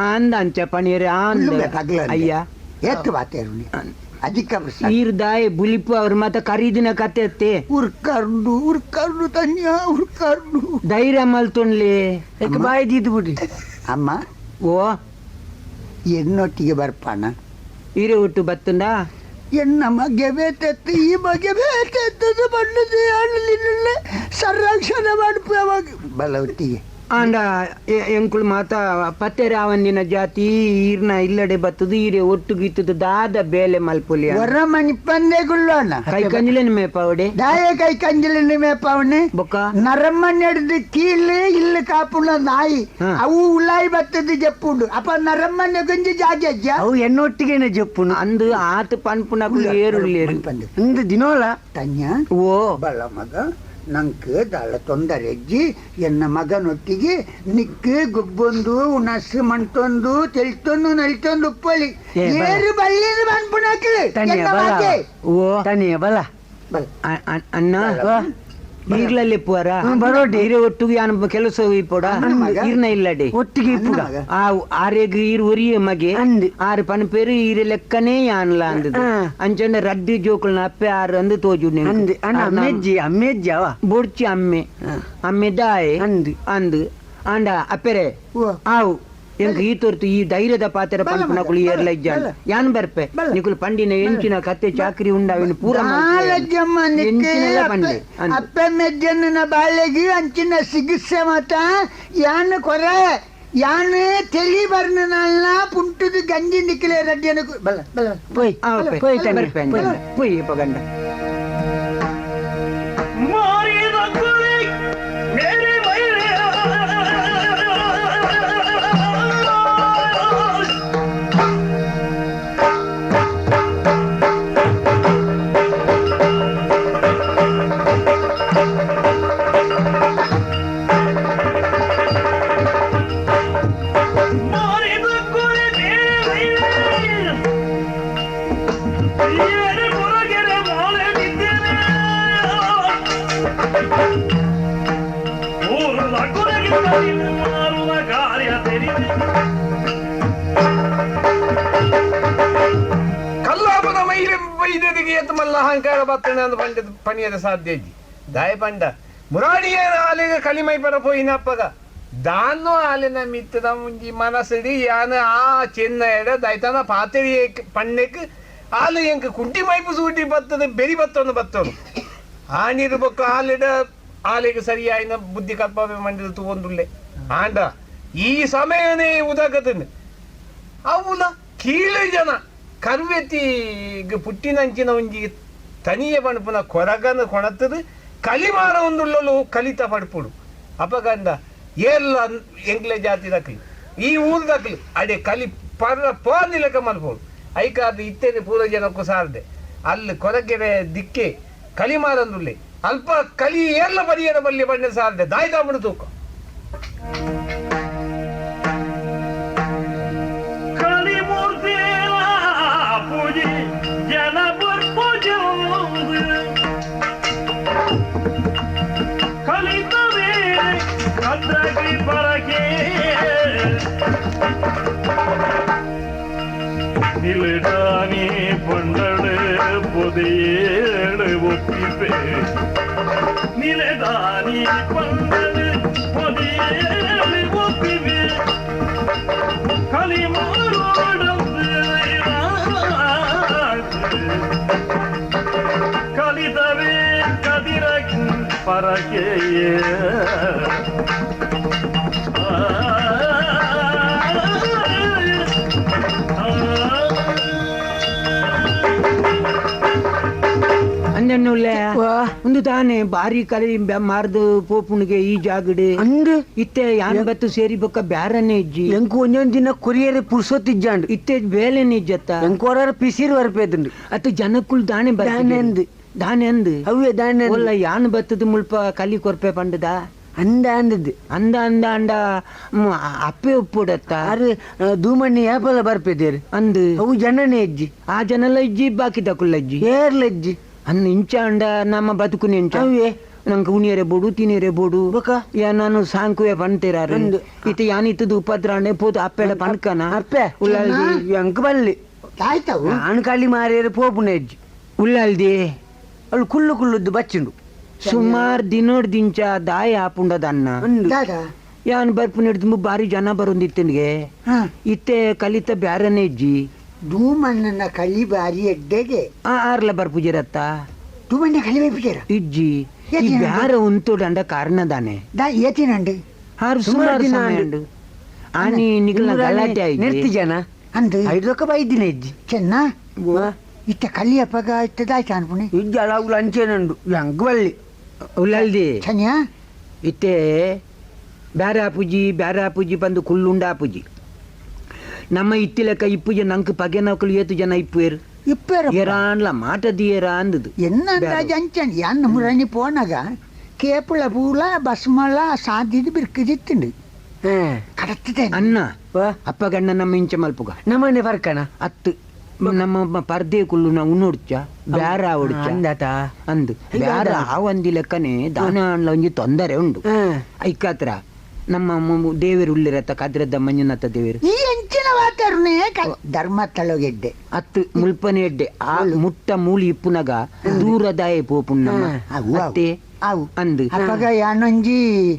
ಅಂದ ಅಂಚ ಪನೀರ್ ಆಂದ. ಅಯ್ಯ. ಏತ್ ಬಾತೇರುನಿ ಅಧಿಕ ಪ್ರಸಾದ. ಈರ್ ದಾಯೆ ಬುಲಿಪು ಅವ್ರ ಮಾತ ಕರೀದಿನ ಕತೆ ಅತ್ತೆ. ಉರ್ಕರ್ಡು ಉರ್ಕರ್ಡು ತನ್ಯ ಉರ್ಕರ್ಡು. ಧೈರ್ಯ ಮಲ್ತೊನ್ಲಿ. ಏಕೆ ಬಾಯಿ ದೀದು ಬಿಡಿ. ಅಮ್ಮ. ಓ. ಎನ್ನೊಟ್ಟಿಗೆ ಬರ್ಪಾನ? ಈರೆ ಹುಟ್ಟು ಬತ್ತುಂಡ. ಎನ್ನ ಮಗೆ ಬೇತೆತ್ತು ಈ ಮಗೆ ಬೇತೆತ್ತದು ಬಣ್ಣದ ನಿನ್ನ ಸಂರಕ್ಷಣೆ ಮಾಡ್ಪು ಅವಾಗ ಬಲವತ್ತಿಗೆ. ಆಂಡ ಎಂಕುಲು ಮಾತ ಪತ್ತೆ ರಾವಂದಿನ ಜಾತಿ ಈರ್ನ ಇಲ್ಲಡೆ ಬತ್ತದು ಈರೆ ಒಟ್ಟುಗಿತ್ತದು ದಾದ ಬೇಲೆ ಮಲ್ಪುಲಿ. ಹೊರ ಮನಿಪಂದೆ ಗುಳ್ಳೋಣ. ಕೈ ಕಂಜಿಲೇನು ಮೇಪಾವಡೆ. ದಾಯ ಕೈ ಕಂಜಲಿನ ಮೇಪಾವಣೆ. ಬೊಕ್ಕ. ನರಮ್ಮ ನಡೆದು ಕೀಳು ಇಲ್ಲಿ ಕಾಪುಣ ನಾಯಿ. ಅವು ಉಲಾಯಿ ಬತ್ತದು ಜಪ್ಪುಂಡು ಅಪ್ಪ ನರಮ್ಮನೆ ಗುಂಜಿ ಜಾಗೆ ಅಜ್ಜ. ಅವು ಎನ್ನೊಟ್ಟಿಗೆನೆ ಜಪ್ಪುನು. ಅಂದು ಆತ ಪನ್ಪುನಕುಲು ಏರುಲ್ಲೇರು. ಮನಿಪಂದೆ. ಇಂದು ದಿನೋಲ. ತನ್ಯ. ಓ. ಬಲ ಮಗ ನಂಗೆ ದಾಳ ತೊಂದರೆ ಅಜ್ಜಿ ಎನ್ನ ಮಗನೊಟ್ಟಿಗೆ ನಿಕ್ಕು ಗುಬ್ಬೊಂದು ಉಣಸ್ಸು ಮಣ್ತೊಂದು ತೆಲ್ತೊಂದು ನಲಿತೊಂದು ಉಪ್ಪಲಿ. ಏ, ಬಲ. ಏರು ಬಲ್ಲಿದು ಮನ್ಪುಣಕ್ಲು. ತನ್ಯ ಬಲ. ಓ. ತನಿಯ ಬಲ. ಬಲ. ಅಣ್ಣ ಈರ್ಲಲ್ಲಿ ಪೋರ. ಬರೋಡಿ. ಈರೆ ಒಟ್ಟಿಗೆ ಯಾನ್ ಕೆಲಸ ಇಪ್ಪೋಡ. ಅಣ್ಣ ಮಗ. ಈರ್ನ ಇಲ್ಲಡೆ. ಒಟ್ಟಿಗೆ ಇಪ್ಪುಗ. ಮಗ. ಆ ಆರೇಗ್ ಈರ್ ಒರಿಯ ಮಗೆ. ಅಂದ್. ಆರು ಪನ್ಪೇರು ಈರೆ ಲೆಕ್ಕನೇ ಯಾನ್ಲ ಅಂದದು. ಅಂಚಂಡ ರಡ್ಡಿ ಜೋಕುಲ್ನ ಅಪ್ಪೆ ಆರು ಅಂದು ತೋಜು. ಅಂದ್ ಅಣ್ಣ ಅಮ್ಮೆಜ್ಜಿ ಅಮ್ಮೆಜ್ಜಿ ಅವ. ಬೊಡ್ಚಿ ಅಮ್ಮೆ ಅಮ್ಮೆ ದಾಯೆ. ಅಂದ್. ಅಂದು ಆಂಡ ಅಪ್ಪೆರೆ. ಓ. ಆವು ಎಂಕ್ ಈ ತೋರ್ತು ಈ ಧೈರ್ಯದ ಪಾತ್ರ ಬಲ ಪನ್ಪುನಕುಲು ಮಗ, ಏರ್ಲ ಬಲ, ಇಜ್ಜಾನ್ ಬಲ. ಯಾನ್ ಬರ್ಪೆ. ಬಲ. ನಿಕುಲು ಪಂಡಿನ ಎಂಚಿನ ಕತ್ತೆ ಚಾಕ್ರಿ ಉಂಡಾವಿನ ಪೂರ ದಾಲಜ್ಜಮ್ಮ ನಿಕ್ಕೆ ಎಂಚಿನೆಲ್ಲ ಪಂಡೆ ಅಂದ್. ಅಪ್ಪೆ ಮೆಜ್ಜನ್ನ ಬಾಳೆಗೆ ಅಂಚಿನ ಸಿಗಿಸೆ ಮಾತ ಯಾನ್ ಕೊರೆ ಯಾನ್ ತೆಲಿ ಬರ್ನಲ್ಲ ಪುಂಟುದು ಗಂಜಿ ನಿಕ್ಲೆ ರಡ್ಡಿಯನ ಬಲ ಬಲ. ಪೋಯ್. ಆವು ಅಪ್ಪೆ, ಪೋಯ್ ತನ್ನಿ. ಬರ್ಪೆ ಅಂದೆ. ಪೋಯ್ ಪಗಂಡ. ಮಾರಿದ ಕುರಿ ಮೇರೆ ಮೈರೆ ಮಾರಿದ ಕುರಿ ಮೇರೆ ಮೈರೆ ಏರೆ ಮುರಗೆರೆ ಮಾಲೆ ನಿದ್ದೇನೆ ಊರುಲ ಕುರಗಿದ್ದ ಮಾರುವ ಕಾರ್ಯ ತೆರಿದೆ. ಕಲ್ಲಾಪದ ಮೈರೆ ಬೈದದಿಗೆ ಏತ್ ಮಲ್ಲ ಅಹಂಕಾರ ಬತ್ತಣ ಅಂದ್ ಪಂಡ ಪಣಿಯದ ಸಾಧ್ಯ ಇಜ್ಜಿ ದಾಯ ಪಂಡ ಮುರಾಡಿಯೇನ ಆಲೆಗ ಕಲಿಮೈ ಪರ ಪೋಯಿನ ಅಪ್ಪಗ ದಾನ್ನೋ ಆಲೆನ ಮಿತ್ತದ ಮುಂಜಿ ಮನಸ್ಸಿಡಿ ಯಾನ ಆ ಚೆನ್ನ ಎಡ ದೈತನ ಪಾತೆರಿ ಪಣ್ಣೆಕ್ ಆಲು ಎಂಕ್ ಕುಂಟಿ ಮೈಪು ಸೂಟಿ ಬತ್ತದ ಬೆರಿ ಬತ್ತೊಂದು ಬತ್ತೊಂದು ಆ ನೀರು ಬೊಕ್ಕ ಆಲೆಡ ಆಲೆಗೆ ಸರಿಯಾಯಿನ ಬುದ್ಧಿ ಕಲ್ಪವೆ ಮಂಡಿದ ತೂವೊಂದುಲ್ಲೆ ಆಂಡ ಈ ಸಮಯನೇ ಉದಗತಂದು ಅವುಲ ಕೀಳು ಜನ ಕರ್ವೆತಿಗ್ ಪುಟ್ಟಿನಂಚಿನ ಒಂಜಿ ತನಿಯ ಪಣಪುನ ಕೊರಗನ ಕೊಣತದು ಕಲಿಮಾರ ಒಂದುಳ್ಳಲು ಕಲಿತ ಪಡ್ಪುಡು ಅಪಗಂಡ ಏರ್ಲ ಎಂಕ್ಲೆ ಜಾತಿ ದಕ್ಲಿ ಈ ಊರು ದಕ್ಲಿ ಅಡೆ ಕಲಿ ಪರ್ರ ಪೋನಿಲಕ ಮಲ್ಪೋಡು ಐಕಾದ ಇತ್ತೇನೆ ಪೂರ ಜನಕ್ಕೂ ಸಾರದೆ ಅಲ್ಲಿ ಕೊರಗೆರೆ ದಿಕ್ಕೆ ಕಲಿಮಾರಂದುಳ್ಳೆ ಅಲ್ಪ ಕಲಿ ಏರ್ಲ ಪರಿಯರ ಬಲ್ಲಿ ಬಣ್ಣ ಸಾರದೆ ದಾಯ್ದಾಮಡು ತೂಕ ಕಲಿಮೂರ್ತಿ ಪೂಜೆ ಜನ ಪೂಜೆ ಕಲಿತವೇ ಕದ್ರಗಿ ಪರಕೆ ನಿಲುಡಾನಿ ಪಂಡಳು பொதையேடு ஒப்பிப்பே நிலதானி பண்டது பொதையேடு ஒப்பிப்பே கலிதவே கதிர பரகேயே ಅಂದನ್ನುಲ್ಲ ಒಂದು ತಾನೆ ಬಾರಿ ಕಲಿ ಮಾರ್ದು ಪೋಪುಣಿಗೆ ಈ ಜಾಗಡೆ ಅಂದು ಇತ್ತೆ ಯಾನ್ ಬತ್ತು ಸೇರಿ ಬೊಕ್ಕ ಬ್ಯಾರನೆ ಇಜ್ಜಿ ಎಂಕು ಒಂದೊಂದ್ ದಿನ ಕೊರಿಯರ್ ಪುರ್ಸೊತ್ತಿಜ್ಜಾಂಡು ಇತ್ತೆ ಬೇಲೆನೆ ಇಜ್ಜತ್ತ ಎಂಕೋರಾರ ಪಿಸಿರು ಬರ್ಪೇದುಂಡು ಅತ್ತ ಜನಕ್ಕುಲ್ ದಾನೆ ದಾನೆ ಅಂದು. ದಾನೆ ಅಂದು ಅವೇ ದಾನೆ ಒಲ್ಲ ಯಾನ್ ಬತ್ತದ ಮುಲ್ಪ ಕಲಿ ಕೊರ್ಪೆ ಪಂಡದ ಅಂದ ಅಂದದ್ದು ಅಂದ ಅಂದ ಅಂಡ ಅಪ್ಪೆ ಒಪ್ಪುಡತ್ತ ಆರು ದೂಮಣ್ಣಿ ಏಪಲ ಬರ್ಪೇದೇರು ಅಂದು ಅವು ಜನನೇ ಇಜ್ಜಿ ಆ ಜನಲ ಇಜ್ಜಿ ಬಾಕಿದ ಕುಲ್ಲಜ್ಜಿ ಏರ್ಲ ಇಜ್ಜಿ ಅನ್ನ ಇಂಚ ಅಂಡ ನಮ್ಮ ಬದುಕುನ ಇಂಚ ಅವೇ ನಂಗೆ ಉಣಿಯರೆ ಬೋಡು ತಿನಿಯರೆ ಬೋಡು ಬೊಕ? ಯಾ ನಾನು ಸಾಂಕುವೆ ಪಂತೀರಾರು ಅಂದು. ಇತ್ತೆ ಯಾನಿತ್ತದು ಉಪದ್ರಾಂಡೆ ಪೋದು ಅಪ್ಪೆಡ ಪನ್ಕನ ಅಪ್ಪೆ ಉಳ್ಳಾಲ್ದಿ ಎಂಕ್ ಬಲ್ಲಿ ಆಯ್ತವು ನಾನು ಕಲಿ ಮಾರಿಯರು ಪೋಪುನ ಇಜ್ಜಿ ಉಳ್ಳಾಲ್ದಿ ಅಲ್ಲಿ ಕುಲ್ಲು ಕುಲ್ಲುದ್ದು ಬಚ್ಚಿಂಡು ಸುಮಾರು ದಿನೋಡ್ ದಿಂಚ ದಾಯ ಆಪುಂಡದನ್ನ ಅಂದು ದಾದಾ ಯಾನ್ ಬರ್ಪು ಹಿಡ್ದು ಬಾರಿ ಜನ ಬರೋಂದಿತ್ತನಿಗೆ ಹಾ ಇತ್ತೆ ಕಲಿತ ಬ್ಯಾರನೆ ಇಜ್ಜಿ ದೂಮಣ್ಣನ ಕಲಿ ಬಾರಿ ಎಡ್ಡೆಗೆ ಆ ಆರ್ಲ ಬರ್ಪುಜಿರತ್ತ ದೂಮಣ್ಣ ಕಲಿ ಬೈಪುಜೇರ ಇಜ್ಜಿ ಈ ಏತಿನಂಡು? ಬ್ಯಾರ ಉಂತೋಡಂಡ ಕಾರಣದಾನೆ ದಾ ಏತಿನಂಡು ಆರು ಸುಮಾರು ಸುಮಾರು ದಿನ ಸಮಯ ಅಂಡು. ಉಂಡು. ಆನಿ ನಿಗಲ ಗಲಾಟೆ ಆಯ್ತು ನಿರ್ತಿ ಜನ ಅಂದು ಐದೊಕ್ಕ ಬೈದಿನ ಇಜ್ಜಿ ಚೆನ್ನ ಇತ್ತ ಕಲಿ ಅಪ್ಪಗ ಇತ್ತ ದಾಯ್ತ ಅನ್ಪುಣಿ ಇಜ್ಜಿ ಅಲಾಗುಲು ಅಂಚೆನಂಡು ಎಂಕ್ ಬಲ್ಲಿ ಉಳ್ಳಾಲ್ದಿ ಚೆನ್ನಿಯಾ ಇತ್ತೆ ಬ್ಯಾರೆ ಆಪುಜಿ ಬ್ಯಾರೆ ಆಪುಜಿ ಬಂದು ಕುಲ್ಲುಂಡ ಆಪುಜಿ ನಮ್ಮ ಇತ್ತಿಲೆಕ್ಕ ಇಪ್ಪುಜಿ ನಂಕ್ ಪಗೆನಕುಲು ಏತು ಜನ ಇಪ್ಪುವೇರು ಇಪ್ಪೇರ ಏರಾನ್ಲ ಮಾಟ ದಿಯೇರ ಅಂದದು ಎನ್ನ ಅಂದಾಜು ಅಂಚನ್ ಯಾನ್ ಮುರಣಿ ಪೋನಾಗ ಕೇಪುಳ ಪೂಲ ಬಸ್ಮಳ ಸಾಧ್ಯದ ಬಿರ್ಕಿದಿತ್ತುಂಡು ಹಾ ಕಡತ್ತದೆ ಅನ್ನ ವಾ ಅಪ್ಪ ಗಣ್ಣ ನಮ್ಮ ಇಂಚ ಮಲ್ಪುಗ ನಮ್ಮನೆ ಬರ್ಕಣ ಅತ್ತು ನಮ್ಮ ಪರ್ದೆ ಕುಲ್ಲು ನಾವು ಉನ್ನೊಡ್ಚ ಬ್ಯಾರ ಆವಡ್ಚ ಅಂದಾತ ಅಂದು ಬ್ಯಾರ ಆವಂದಿ ಲೆಕ್ಕನೆ ದಾನ ಅನ್ಲ ಒಂಜಿ ತೊಂದರೆ ಉಂಡು ಹಾ ಐಕಾತ್ರ ನಮ್ಮ ದೇವರು ಉಳ್ಳಿರತ್ತ ಕದ್ರದ ಮಂಜುನಾಥ ದೇವರು ಈ ಅಂಚಿನ ವಾತಾವರಣ ಧರ್ಮ ತಳಗೆಡ್ಡೆ ಅತ್ತು ಮುಲ್ಪನೆ ಎಡ್ಡೆ ಆ ಮುಟ್ಟ ಮೂಲಿ ಇಪ್ಪುನಗ ದೂರದಾಯ ಪೋಪುಣ್ಣಮ್ಮ ಅವು, ಅವು. ಅತ್ತೆ ಅವು ಅಂದು ಅಪ್ಪಗ ಯಾನೊಂಜಿ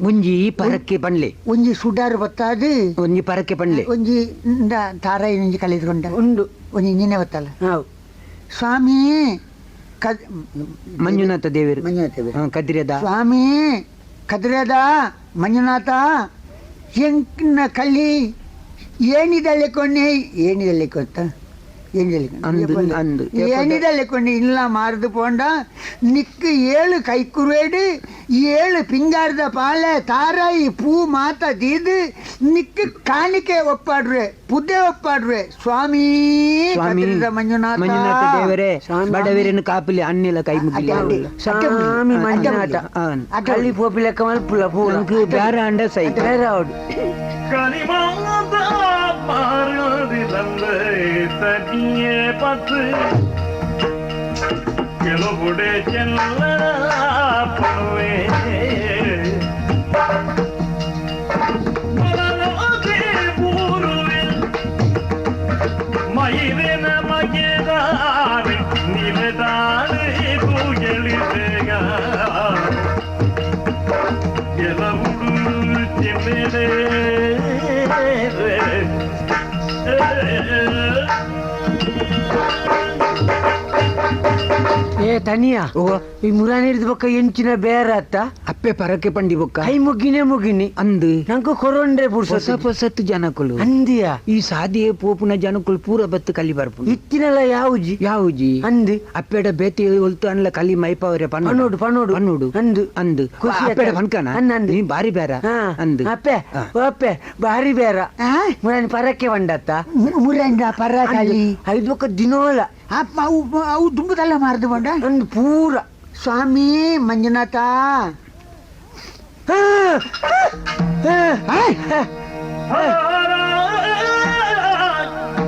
ಒಂಜಿ ಪರಕ್ಕೆ ಪಣ್ಲೆ ಒಂಜಿ ಸುಡಾರು ಬತ್ತಾದು ಒಂಜಿ ಪರಕ್ಕೆ ಪಣ್ಲೆ ಒಂಜಿ ಇಂದ ತಾರಾಯಿ ಒಂಜಿ ಕಲಿತ್ಕೊಂಡ ಉಂಡು ಒಂಜಿ ಇಂಜಿನ ಬತ್ತಲ್ಲ ಹೌದು ಸ್ವಾಮಿ ಕದ್ ಮಂಜುನಾಥ ದೇವರು ಮಂಜುನಾಥ ದೇವರು. ಕದ್ರದ ಸ್ವಾಮಿ ಕದ್ರದ ಮಂಜುನಾಥ ಎಂಕ್ನ ಕಲಿ ಏನಿದಲೆ ಕೊಣ್ಣೆ ಏನಿದಲೆ ಕೊತ್ತ ಏನಿದಲೆ ಅಂದು, ಅಂದು. ಏನಿದಲೆ ಕೊಣ್ಣೆ ಇಲ್ಲ ಮಾರ್ದು ಪೋಂಡ ನಿಕ್ಕು ಏಳು ಕೈಕುರುವೇಡು ಏಳು ಪಿಂಗಾರದ ಪಾಲೆ ತಾರಾಯಿ ಪೂ ಮಾತ ದೀದು ನಿಕ್ಕು ಕಾಣಿಕೆ ಒಪ್ಪಾಡ್ರೆ ಪುದೆ ಒಪ್ಪಾಡ್ರೆ ಸ್ವಾಮಿ ಸ್ವಾಮಿ ಕದ್ರದ ಮಂಜುನಾಥ ಮಂಜುನಾಥ ದೇವರೇ ಸ್ವಾಮಿ. ಬಡವರನ್ನು ಕಾಪಲಿ ಅನ್ನೆಲ ಕೈ ಮುಗಿಲಿ ಅಡ್ಡ, ಅಡ್ಡ. ಸ್ವಾಮಿ ಮಂಜುನಾಥ ಅಡ್ಡ. ಕಳ್ಳಿ ಪೋಪಿ ಲೆಕ್ಕ ಮಲ್ಪುಲ ಪೂಲ ನಂಗೆ ಬ್ಯಾರ ಅಂಡ ಸೈ ಬೇರೆ ಹೌದು ಕಲಿಮಾದ ಮಾರುದಿದಂದೆ ತನಿಯೇ ಪತ್ತು ಕೆಲವುಡೆ ಚೆಲ್ಲ ಪಣುವೆ ಮರಲೋದೆ ಊರುವೆ ಮೈರಿನ ಮಗೆದಾರಿ ನಿಲೆದಾರಿ ತೂಗೆಳಿದೆಗ ಕೆಲವುಡು ಚೆಮ್ಮೆಲೆ ಏ ಏ ತನಿಯ, ಈ ಮುರಾನಿ ಹಿಡಿದ ಬೊಕ್ಕ ಎಂಚಿನ ಬೇರೆ ಅತ್ತ ಅಪ್ಪೆ ಪರಕೆ ಪಂಡಿ ಬೊಕ್ಕ ಕೈ ಮುಗ್ಗಿನೇ ಮುಗಿನಿ ಅಂದು ನಂಕು ಕೊರೊಂಡ್ರೆ ಹೊಸ ಪುರ್ಸೊತ್ತು ಹೊಸತ್ತು ಜನಕುಲು ಅಂದಿಯ ಈ ಸಾದಿಯೇ ಪೋಪುನ ಜನಕುಲು ಪೂರ ಬತ್ತು ಕಲಿ ಬರ್ಪುಂಡು ಇತ್ತಿನಲ್ಲ ಯಾವುಜಿ ಯಾವುಜಿ ಅಂದು ಅಪ್ಪೆಡ ಬೇತಿ ಒಲ್ತು ಅನ್ಲ ಕಲಿ ಮೈಪಾವರೆ ಪನೋಡು ಪನೋಡು ಪನ್ನೋಡು ಅಂದು ಅಂದು ಖುಷಿ ಆತ. ಅಪ್ಪೆಡ ಪನ್ಕನ ಅಂದ್ ಅಂದ್. ನೀ ಬಾರಿ ಬೇರ ಹಾ. ಅಂದು ಅಪ್ಪೆ ಹಾ. ಓ ಅಪ್ಪೆ ಬಾರಿ ಬೇರ ಮುರಾನಿ ಪರಕ್ಕೆ ಬಂಡತ್ತ ಮುರಂಡ ಪರ ಕಲಿ ಐದು ಬೊಕ್ಕ ದಿನೋಲ ಅಪ್ಪ ಅವು ಅವು ದುಂಬುದಲ್ಲ ಮಾರ್ದು ಬಂಡ ಅಂದು ಪೂರ ಸ್ವಾಮಿ ಮಂಜುನಾಥ. ಹಾ, ಹಾ, ಹಾ.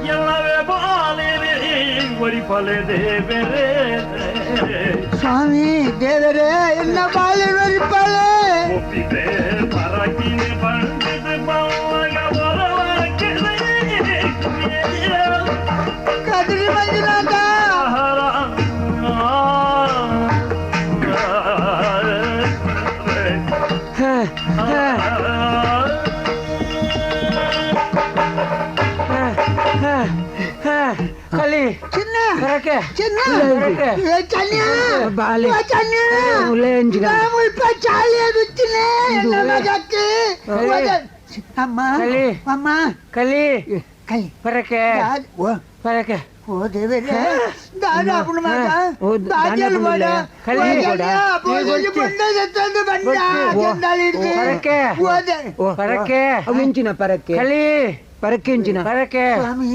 ಎಲ್ಲವೇ ಬಾಲಿರಿ ಒರಿಪಲೆ ದೇವರೇ. ಸ್ವಾಮಿ ದೇವರೇ, ಎನ್ನ ಬಾಳೆ. ಒಪ್ಪಿದೆ ಪರಕಿನ ಪಂಡಿತ ಪವಗ ಕದ್ರಿ ಮಂಜುನಾಥ. ಹಾ, ಹಾ, ಹಾ, ಹಾ, ಹಾ. ಕಲಿ ಚಿನ್ನ ಪರಕೆ ಚಿನ್ನ. ಪರಕೆ. ಏ ಚನ್ಯ. ಬಾಲೆ. ಓ ಚನ್ಯ. ಉಲೆ ಅಂಜಿನ. ನಾ ಮುಲ್ಪ ಚಾಲಿ ರುಚಿನೆ ಎನ್ನ ಮಗಕ್ಕೆ. ಕಲಿ. ಅಮ್ಮ. ಕಲಿ. ಅಮ್ಮ. ಕಲಿ. ಕಲಿ. ಪರಕೆ. ಓ ಪರಕೆ. ಓ ದೇವರೇ, ದಾದ ಮಗ. ಓ, ದಾಜಲ್ ದಾದ ಬಡ. ಕಲಿ. ಪೂಜೆ ಬಂಡ ತಂದು ಬಂಡ ಚೆಂದಾಳಿ ಹಿಡ್ದು. ಪರಕೆ. ಓದೆ. ಓ, ಪರಕೆ. ಅವು ಎಂಚಿನ ಪರಕ್ಕೆ? ಕಲಿ. ಪರಕ್ಕೆ ಎಂಚಿನ? ಪರಕೆ. ಸ್ವಾಮಿ.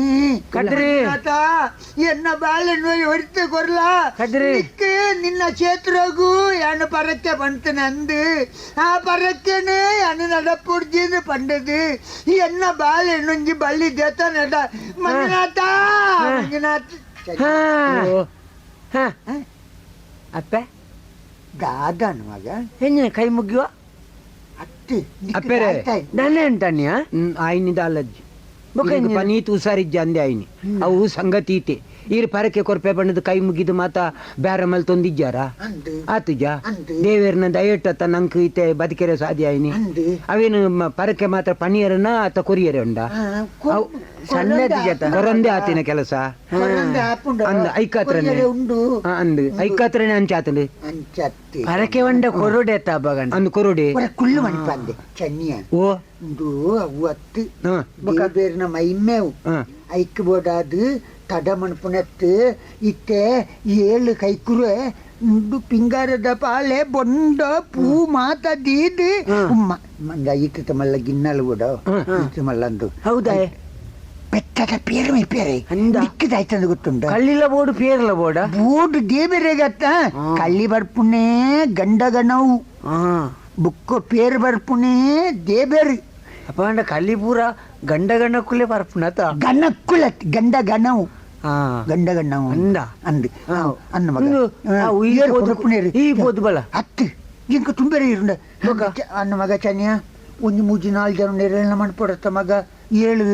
ಕದ್ರಿ. ಮಂಜುನಾಥ, ಎನ್ನ ಬಾಳೆ ನೋಯ್ ಹೊಡಿತು ಕೊರ್ಲ. ಕದ್ರಿ. ನಿಕ್ಕೆ ನಿನ್ನ ಕ್ಷೇತ್ರಗೂ ಯಾನು ಪರಕ್ಕೆ ಬಂತನೆ ಅಂದು ಆ ಪರಕ್ಕೇನೆ ಯಾನು ನಡಪುಡ್ಜಿಂದು ಪಂಡದು ಎನ್ನ ಬಾಳೆ ನೊಂಜಿ ಬಳ್ಳಿ ದೇತ ನಡ ಮಂಜುನಾಥ ಮಂಜುನಾಥ. ಹಾ. ಓ, ಹಾ. ಅಪ್ಪೆ. ದಾದನ ಮಗ. ಹೆಂಗಿನ ಕೈ ಮುಗಿಯುವ? ಅತ್ತಿ ನಿಕ್ಕ್ ಅಪ್ಪೆರೆ. ದಾಯ್ತಾಯ್. ನಾನೇ ಅಂತಾನ್ಯಾ? ಆಯ್ನಿದ ಅಲ್ಲಜ್ಜಿ. ಬೊಕ್ಕ ಇರೆಗ್ ಎಂಜಿನ? ಪನೀತ್ ಹುಷಾರಿಜ್ಜ ಅಂದೆ ಆಯ್ನಿ. ಅವು ಸಂಗತಿ ಇತ್ತೆ ಈರ್ ಪರಕೆ ಕೊರ್ಪೆ ಬಣ್ಣದ ಕೈ ಮುಗಿದು ಮಾತ ಬ್ಯಾರ ಮಲ್ತೊಂದಿಜ್ಜಾರ? ಅಂದು. ಆತುಜ. ಅಂದು. ದೇವೇರ್ನ ದಯಟ್ಟತ್ತ ನಂಕ್ ಇತ್ತೆ ಬದುಕೆರೆ ಸಾಧ್ಯ ಆಯ್ನಿ. ಅಂದು. ಅವೇನು ಪರಕೆ ಮಾತ್ರ ಪನಿಯರನ ಆತ ಕೊರಿಯರೆ ಉಂಡ? ಆ, ಸಣ್ಣ ಕೊರಂದೆ ಅಜ್ಜಿ ಆತ. ಕೊರಂದೆ ಆತಿನ ಕೆಲಸ. ಕೊರಂದೆ ಆಪುಂಡು. ಅಂದ್ ಐಕಾತ್ರನೆ. ಕೊರಿಯರೆ ಉಂಡು. ಆ, ಅಂದ್ ಐಕಾತ್ರನೆ ಅಂಚಾತಂಡು. ಅಂಚತ್ತಿ. ಪರಕೆ వంಡ ಕೊರೊಡೆ ಅಬ್ಬಗಂಡ. ಅಂದ್ ಕೊರೊಡೆ. ಒರ ಕುಳ್ಳು ಮಣಿಪಂದೆ ಚನ್ನಿಯ. ಓ. ಉಂದು ಅವು ಅತ್ತು. ಹಾ. ದೇವೇರ್ನ ಮೈಮೇವು. ಹಾ. ಐಕ್ ಬೋಡಾದು ತಡ ಮಣ್ಪುನತ್ತು ಇತ್ತೆ ಏಳು ಕೈಕುರೆ ಉಂಡು ಪಿಂಗಾರದ ಪಾಲೆ ಬೊಂಡ ಪೂ ಮಾತ ದೀದ್ ಉಮ್ಮ ಮಂದ ಇತ್ತು ಮಲ್ಲ ಗಿನ್ನಲು ಕೂಡ ಇತ್ತು ಮಲ್ಲಂದು. ಹೌದಾ? ಪೆತ್ತದ ಪೇರು ಮೈ ಪೇರೆ. ಅಂದ. ದಿಕ್ಕದಾಯ್ತಂದು ಗೊತ್ತುಂಡ. ಕಳ್ಳಿಲ ಬೋಡು ಪೇರ್ಲ ಬೋಡ. ಬೋಡು ದೇವರೆಗತ್ತ ಕಳ್ಳಿ ಬರ್ಪುಣೆ ಗಂಡಗನವು. ಬುಕ್ಕ ಪೇರು ಬರ್ಪುಣೆ ದೇಬೇರು. ಅಪ್ಪ ಅಂಡ ಕಲ್ಲಿ ಪೂರ ಗಂಡ ಗಂಡ ಕುಲೆ ಪರ್ಪುನತ. ಗಣಕ್ಕುಲ ಗಂಡ ಗಣವು. ಹಾ. ಗಂಡ ಗಣ್ಣವು. ಅಂದ. ಅಂದು. ಹಾ. ಅಂದ ಮಗ. ಇಂದು, ಆ, ಈ ಏರು ಪೋದು- ಕೊರಪುಣೇರು. ಈ ಪೋದು ಬಲ. ಅತ್ತು ಇಂಕ ತುಂಬೇರೆ ಇರುಂಡ ಅನ್ನ ಮಗ ಚನ್ಯ ಒಂಜಿ ಮೂಜಿ ನಾಲ್ ಜನ ನೆರಳಿನ ಮಣ್ಪೊಡತ್ತ ಮಗ ಏಳು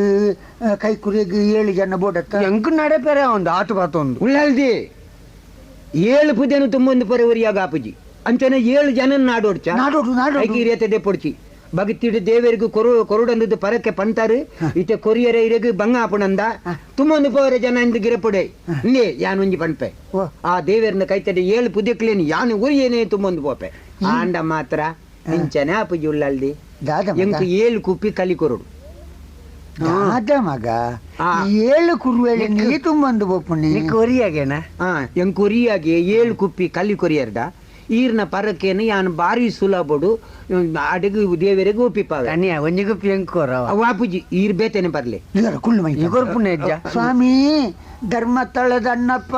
ಕೈ ಕುರಿಯಗ್ ಏಳು ಜನ ಬೋಡತ್ತ. ಎಂಕ್ ನಡೆ ಪೆರೆ ಒಂದು ಆತು ಬಾತೊಂದು. ಉಳ್ಳಲ್ದಿ ಏಳು ಪುದೆನು ತುಂಬೊಂದು ಪೊರೆ ಒರಿಯಾಗ ಆಪುಜಿ ಅಂಚನೆ ಏಳು ಜನ ನಾಡೋಡ್ಚ. ನಾಡೋಡು, ನಾಡೋಡು. ಐಕಿ ರೇತದೆ ಪೊಡ್ಚಿ ಭಕ್ತಿಡು ದೇವರಿಗೂ ಕೊರು ಕೊರುಡಂದದ್ದು ಪರಕ್ಕೆ ಪಂತಾರು ಇತ್ತೆ ಕೊರಿಯರೆ ಇರೆಗ್ ಬಂಗ ಆಪುಣಂದ ತುಂಬೊಂದು ಪೋರೆ ಜನ ಇಂದು ಗಿರಪುಡೆ ಇಂದೇ ಯಾನ್ ಒಂಜಿ ಪನ್ಪೆ. ಓ. ಆ ದೇವರನ್ನ ಕೈತಡೆ ಏಳು ಪುದೆಕ್ಲೇನು ಯಾನು ಉರಿಯೇನೆ ತುಂಬೊಂದು ಪೋಪೆ ಆಂಡ ಮಾತ್ರ ಇಂಚನೆ ಆಪುಜಿ ಉಳ್ಳಲ್ದಿ. ದಾದ ಮಗ. ಎಂಕ್ ಏಳು ಕುಪ್ಪಿ ಕಲಿ ಕೊರಡು. ದಾದ ಮಗ. ಆ. ಏಳು ಕುರುವೇಳೆ ನೀ ತುಂಬೊಂದು ಬೋಪುಣಿ. ನಿಕ್ ಒರಿಯಾಗೇನ? ಆ ಎಂಕ್ ಒರಿಯಾಗಿ ಏಳು ಕುಪ್ಪಿ ಕಲ್ಲಿ ಕೊರಿಯರ್ದ ಈರ್ನ ಪರಕೇನು ಯಾನ್ ಬಾರಿ ಸುಲಭಡು ಅಡಿಗೆ ದೇವರಿಗೆ ಒಪ್ಪಿಪಾವೆ. ಕನಿಯ ಒಂಜಿ ಗುಪ್ಪಿ ಎಂಕೋರವ. ಅವು ಆಪುಜಿ ಈರ್ ಬೇತೇನೆ ಬರ್ಲೆ. ಇವರು ಕುಳ್ಳು ಮೈ. ಇಗೊರ್ಪುಣ ಹೆಜ್ಜ. ಸ್ವಾಮಿ ಧರ್ಮಸ್ಥಳದ ಅಣ್ಣಪ್ಪ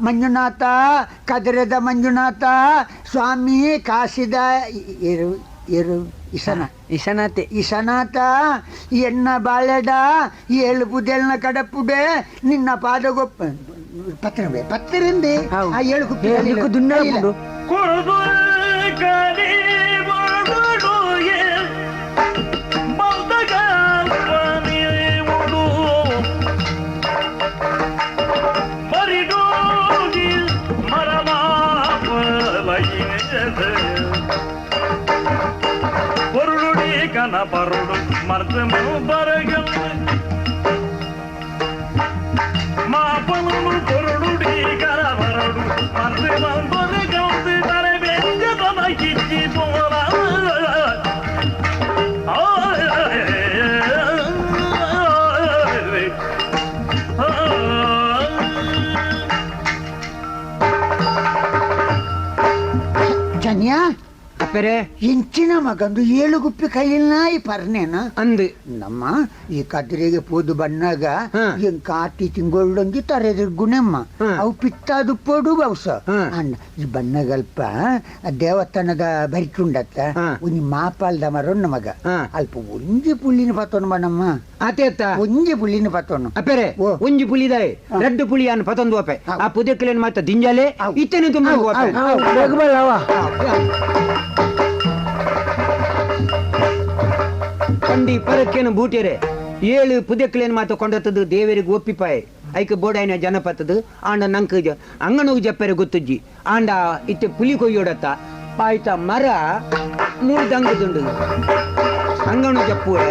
ಮಂಜುನಾಥ, ಕದರದ ಮಂಜುನಾಥ ಸ್ವಾಮಿ, ಕಾಶಿದ ಏರು ಏರು ಇಸನ. ಇಶನಾತೆ. ಇಸನಾಥ, ಎನ್ನ ಬಾಳೆಡ ಏಳು ಪುದೆಲ್ನ ಕಡಪುಡೆ ನಿನ್ನ ಪಾದಗೊಪ್ಪ ಪತ್ರ ಪತ್ತರಿಂದ ಹೌದು. ಆ ಏಳು ಕುಪ್ಪಿ ಏ, ನಿಕ್ಕು ದುನ್ನ ಉಂಡು. ಕುರುದು ಕಲಿ ಬರುಡುಗೆ ಬಂದಗಲ್ಪನಿವುಡು ಪರಿಡೋಗಿ ಮರಮಾಪಲೈನೆ பொருளுடி கன பருடு மர்த்தமு பரகல் மாப்பனும் பொருளுடி கன பருடு மர்த்தமு ಅಪ್ಪರೆ ಇಂಚಿನ ಮಗಂದು ಏಳು ಗುಪ್ಪಿ ಕೈಯಿಲ್ನಾಯಿ ಪರ್ನೇನ ಅಂದು ನಮ್ಮ ಈ ಕದ್ರಿಗೆ ಪೋದು ಬನ್ನಾಗ ಹಾ. ಎಂಕ್ ಕಾಟಿ ತಿಂಗೊಳ್ಳೊಂಜಿ ತರೆದ ಗುಣಮ್ಮ ಹಾ. ಅವು ಪಿತ್ತಾದು ಪೋಡು ಬಹುಸ ಹಾ. ಅಂಡ ಈ ಬನ್ನಗಲ್ಪ ದೇವಸ್ಥಾನದ ಬರಿಕುಂಡತ್ತ ಹಾ. ಒಂಜಿ ಮಾಪಾಲ್ದ ಮರೊನ್ನ ಮಗ ಹಾ. ಅಲ್ಪ ಒಂಜಿ ಪುಳ್ಳಿನ ಪತ್ತೊನು ಬಣ್ಣಮ್ಮ ಆತೇತ್ತ ಒಂಜಿ ಪುಳ್ಳಿನ ಪತ್ತೊನು ಅಪ್ಪರೆ ಓ. ಒಂಜಿ ಪುಳಿದಾಯೆ ರಡ್ಡು ಪುಳಿ ಅನ್ ಪತೊಂದು ಓಪೆ how. ಆ ಪುದೆಕ್ಲೇನ್ ಮಾತ ದಿಂಜಾಲೆ how. ಇತ್ತನೆ ತುಂಬ how, ಓಪೆ how, how. ಬೇಗ ಬಲ್ಲ ಅವ ಕಂಡಿ ಪರಕ್ಕೇನು ಬೂಟೆರೆ ಏಳು ಪುದೆಕ್ಲೇನ್ ಮಾತ ಕೊಂಡತ್ತದು ದೇವರಿಗೆ ಒಪ್ಪಿಪಾಯೆ ಐಕ್ ಬೋಡಾಯಿನ ಜನಪತ್ತದು ಆಂಡ ನಂಕ್ ಅಂಗನೋಗಿ ಜಪ್ಪೆರೆ ಗೊತ್ತುಜ್ಜಿ ಆಂಡ ಇತ್ತೆ ಪುಲಿ ಕೊಯ್ಯೋಡತ್ತ ಪಾಯ್ತ ಮರ ಮೂಡ್ದಂಗದುಂಡು ಅಂಗಣು ಜಪ್ಪುವೆ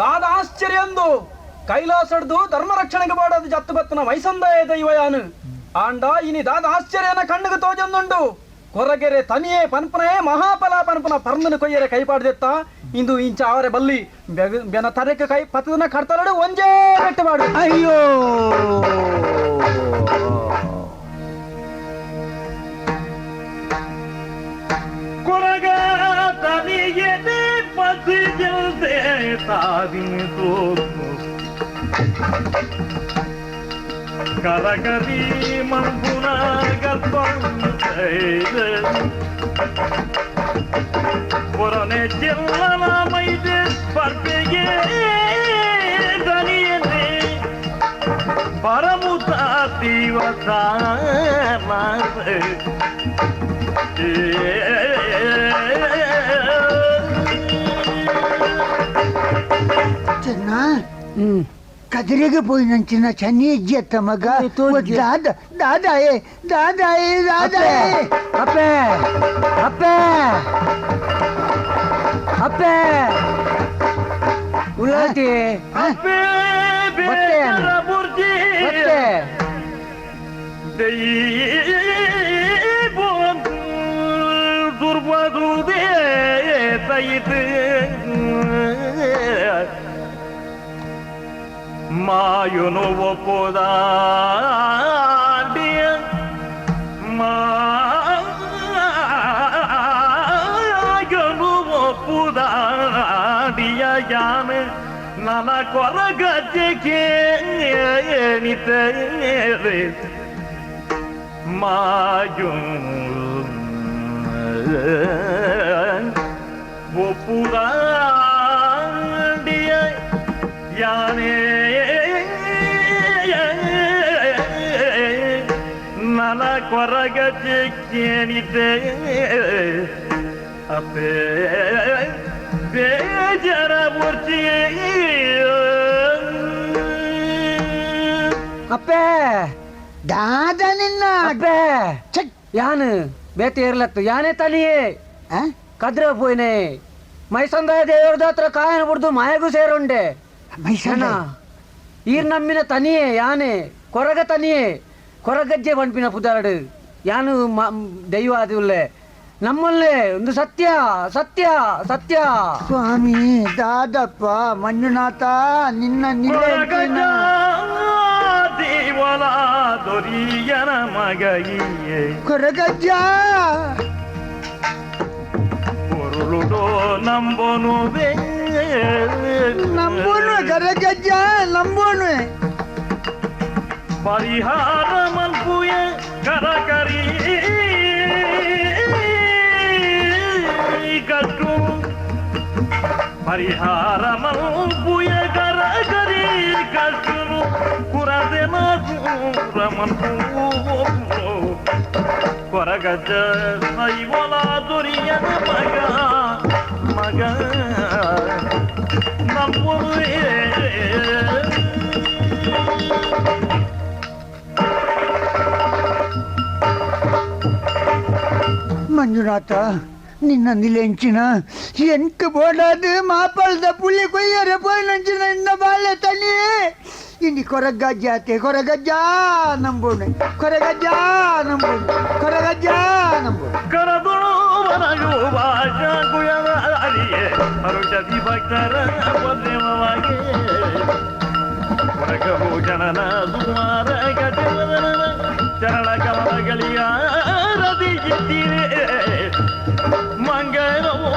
ದಾದ ಆಶ್ಚರ್ಯಂದು ಕೈಲಾಸಡ್ದು ಧರ್ಮ ರಕ್ಷಣೆಗೆ ಬಾಡದು ಜತ್ತು ಬತ್ತನ ವೈಸಂದಾಯ ದೈವಯಾನು ಆಂಡ ಇನಿ ದಾದ ಆಶ್ಚರ್ಯನ ಕಣ್ಣಿಗೆ ತೋಜಂದುಂಡು ಕೊರಗೆರೆ ತನಿಯೇ ಪನ್ಪನೇ ಮಹಾಫಲ ಪನ್ಪನ ಪರ್ನನು ಕೊಯ್ಯರೆ ಕೈಪಾಡ್ದೆತ್ತ ಇಂದು ಇಂಚ ಅವರೆ ಬಲ್ಲಿ ಬೆನ ತರೆಕ ಕೈ ಪತದನ ಕಡ್ತಲಡು ಒಂಜೇ ಬೆಟ್ಟು ಮಾಡು. ಅಯ್ಯೋ ಕೊರಗ ತನಿಗೆ ಪತಿ ಜಲ್ದೆ ತಾವಿನ ತೋರ್ನು ಕರಕರಿ ಮಂಪುನ ಗರ್ಭಂ ಪೊರನೆ ಚೆಲ್ಲಲ ಮೈದೆ ಪರ್ಪೆಗೆ ದನಿಯನೆ ಪರಮುತ ದಿವಸ ಚೆನ್ನ ಕದ್ರಿಗೆ ಪೋಯಿನಂಚಿನ ಚನ್ನಿ ಇಜ್ಜತ್ತ ಮಗ ಓ ದಾದ ದಾದಾಯೇ ದಾದಾಯೇ ದಾದಾಯೇ ಅಪ್ಪೆ ಅಪ್ಪೆ ಅಪ್ಪೆ ಉಳ್ಳಾಟಿ ಮತ್ತೆ ಮಾಯುನು ಒಪ್ಪುದಾಂಡಿಯ ಮಾಯನು ಒಪ್ಪುದಾಂಡಿಯ ಯಾನೆ ನನ ಕೊರಗಜ್ಜೆಗೆ ನಿತೇರೆ ಮಾಯು ಒಪ್ಪುದಾಂಡಿಯ ಯಾನೇ ನನ ಕೊರಗಜ್ಜೆಗೆ ಅಪ್ಪೇ ಬೇಜರ ಮೂರ್ತಿ ಅಪ್ಪೆ ದಾದ ನಿನ್ನ ಅಪ್ಪೆ ಛಟ್. ಯಾನು ಬೇತೆ ಇರ್ಲತ್ತು ಯಾನೇ ತನಿಯೇ ಆ? ಕದ್ರ ಪೋಯ್ನೆ ಮೈಸಂದಾಯ ದೇವ್ರದ ಹತ್ರ ಕಾಯನ ಬಿಡ್ದು ಮಾಯಗೂ ಸೇರುಂಡೆ ಮೈಸಂದ ಈರ್ ನಮ್ಮಿನ ತನಿಯೇ ಯಾನೆ ಕೊರಗ ತನಿಯೇ ಕೊರಗಜ್ಜೆ ಪನ್ಪಿನ ಪುದಾರಡು ಯಾನು ದೈವ ಅದು ನಮ್ಮಲ್ಲೇ ಒಂದು ಸತ್ಯ ಸತ್ಯ ಸತ್ಯ. ಸ್ವಾಮಿ ದಾದಪ್ಪ ಮಂಜುನಾಥ ನಿನ್ನ ನಿನ್ನ ದೇವಲ ದೊರಿಯನ ಮಗಯಿಯೇ ಕೊರಗಜ್ಜ பொருளுடோ நம்பனுவே ನಂಬೋನು ಕರಗಜ್ಜ ನಂಬೋನು. ಪರಿಹಾರ ಮಲ್ಪುಯ ಕರಕರಿ ಕಟ್ಟು ಪರಿಹಾರ ಮಲ್ಪುಯ ಕರಕರಿ ಕಟ್ಟುನು ಕುರದೆ ಮಲ್ಪು ಕೊರಗಜ ಸೈವಲ ದೊರಿಯನ ಮಗ ಮಗ. ನಂಬುವೆ. ಮಂಜುನಾಥ, ನಿನ್ನ ನಿಲೆಂಚಿನ ಎನ್ಕ ಬೋಡಾದು ಮಾಪಲ್ದ ಪುಲಿ ಕೊಯ್ಯರೆ ಪೋಯಿನಂಚಿನ ನಿನ್ನ ಬಾಲ್ಯ ತನಿಯೇ. ಇನಿ ಕೊರಗಜ್ಜಾತೆ, ಕೊರಗಜ್ಜ ನಂಬೋಣೆ, ಕೊರಗಜ್ಜ ನಂಬೋಣೆ, ಕೊರಗಜ್ಜ ನಂಬೋಣೆ. ಕರದುಳು ಅರಿಯೇ ಅರುಷಧಿ ಭಕ್ತರ ಪದೇವವಾಗಿ ಕೊರಗಭೂಷಣನ ಸುಮಾರ ಗಜವದನ ಚರಣ ಕಮಲಗಳಿಯ ರತಿ ಮಂಗಳವು.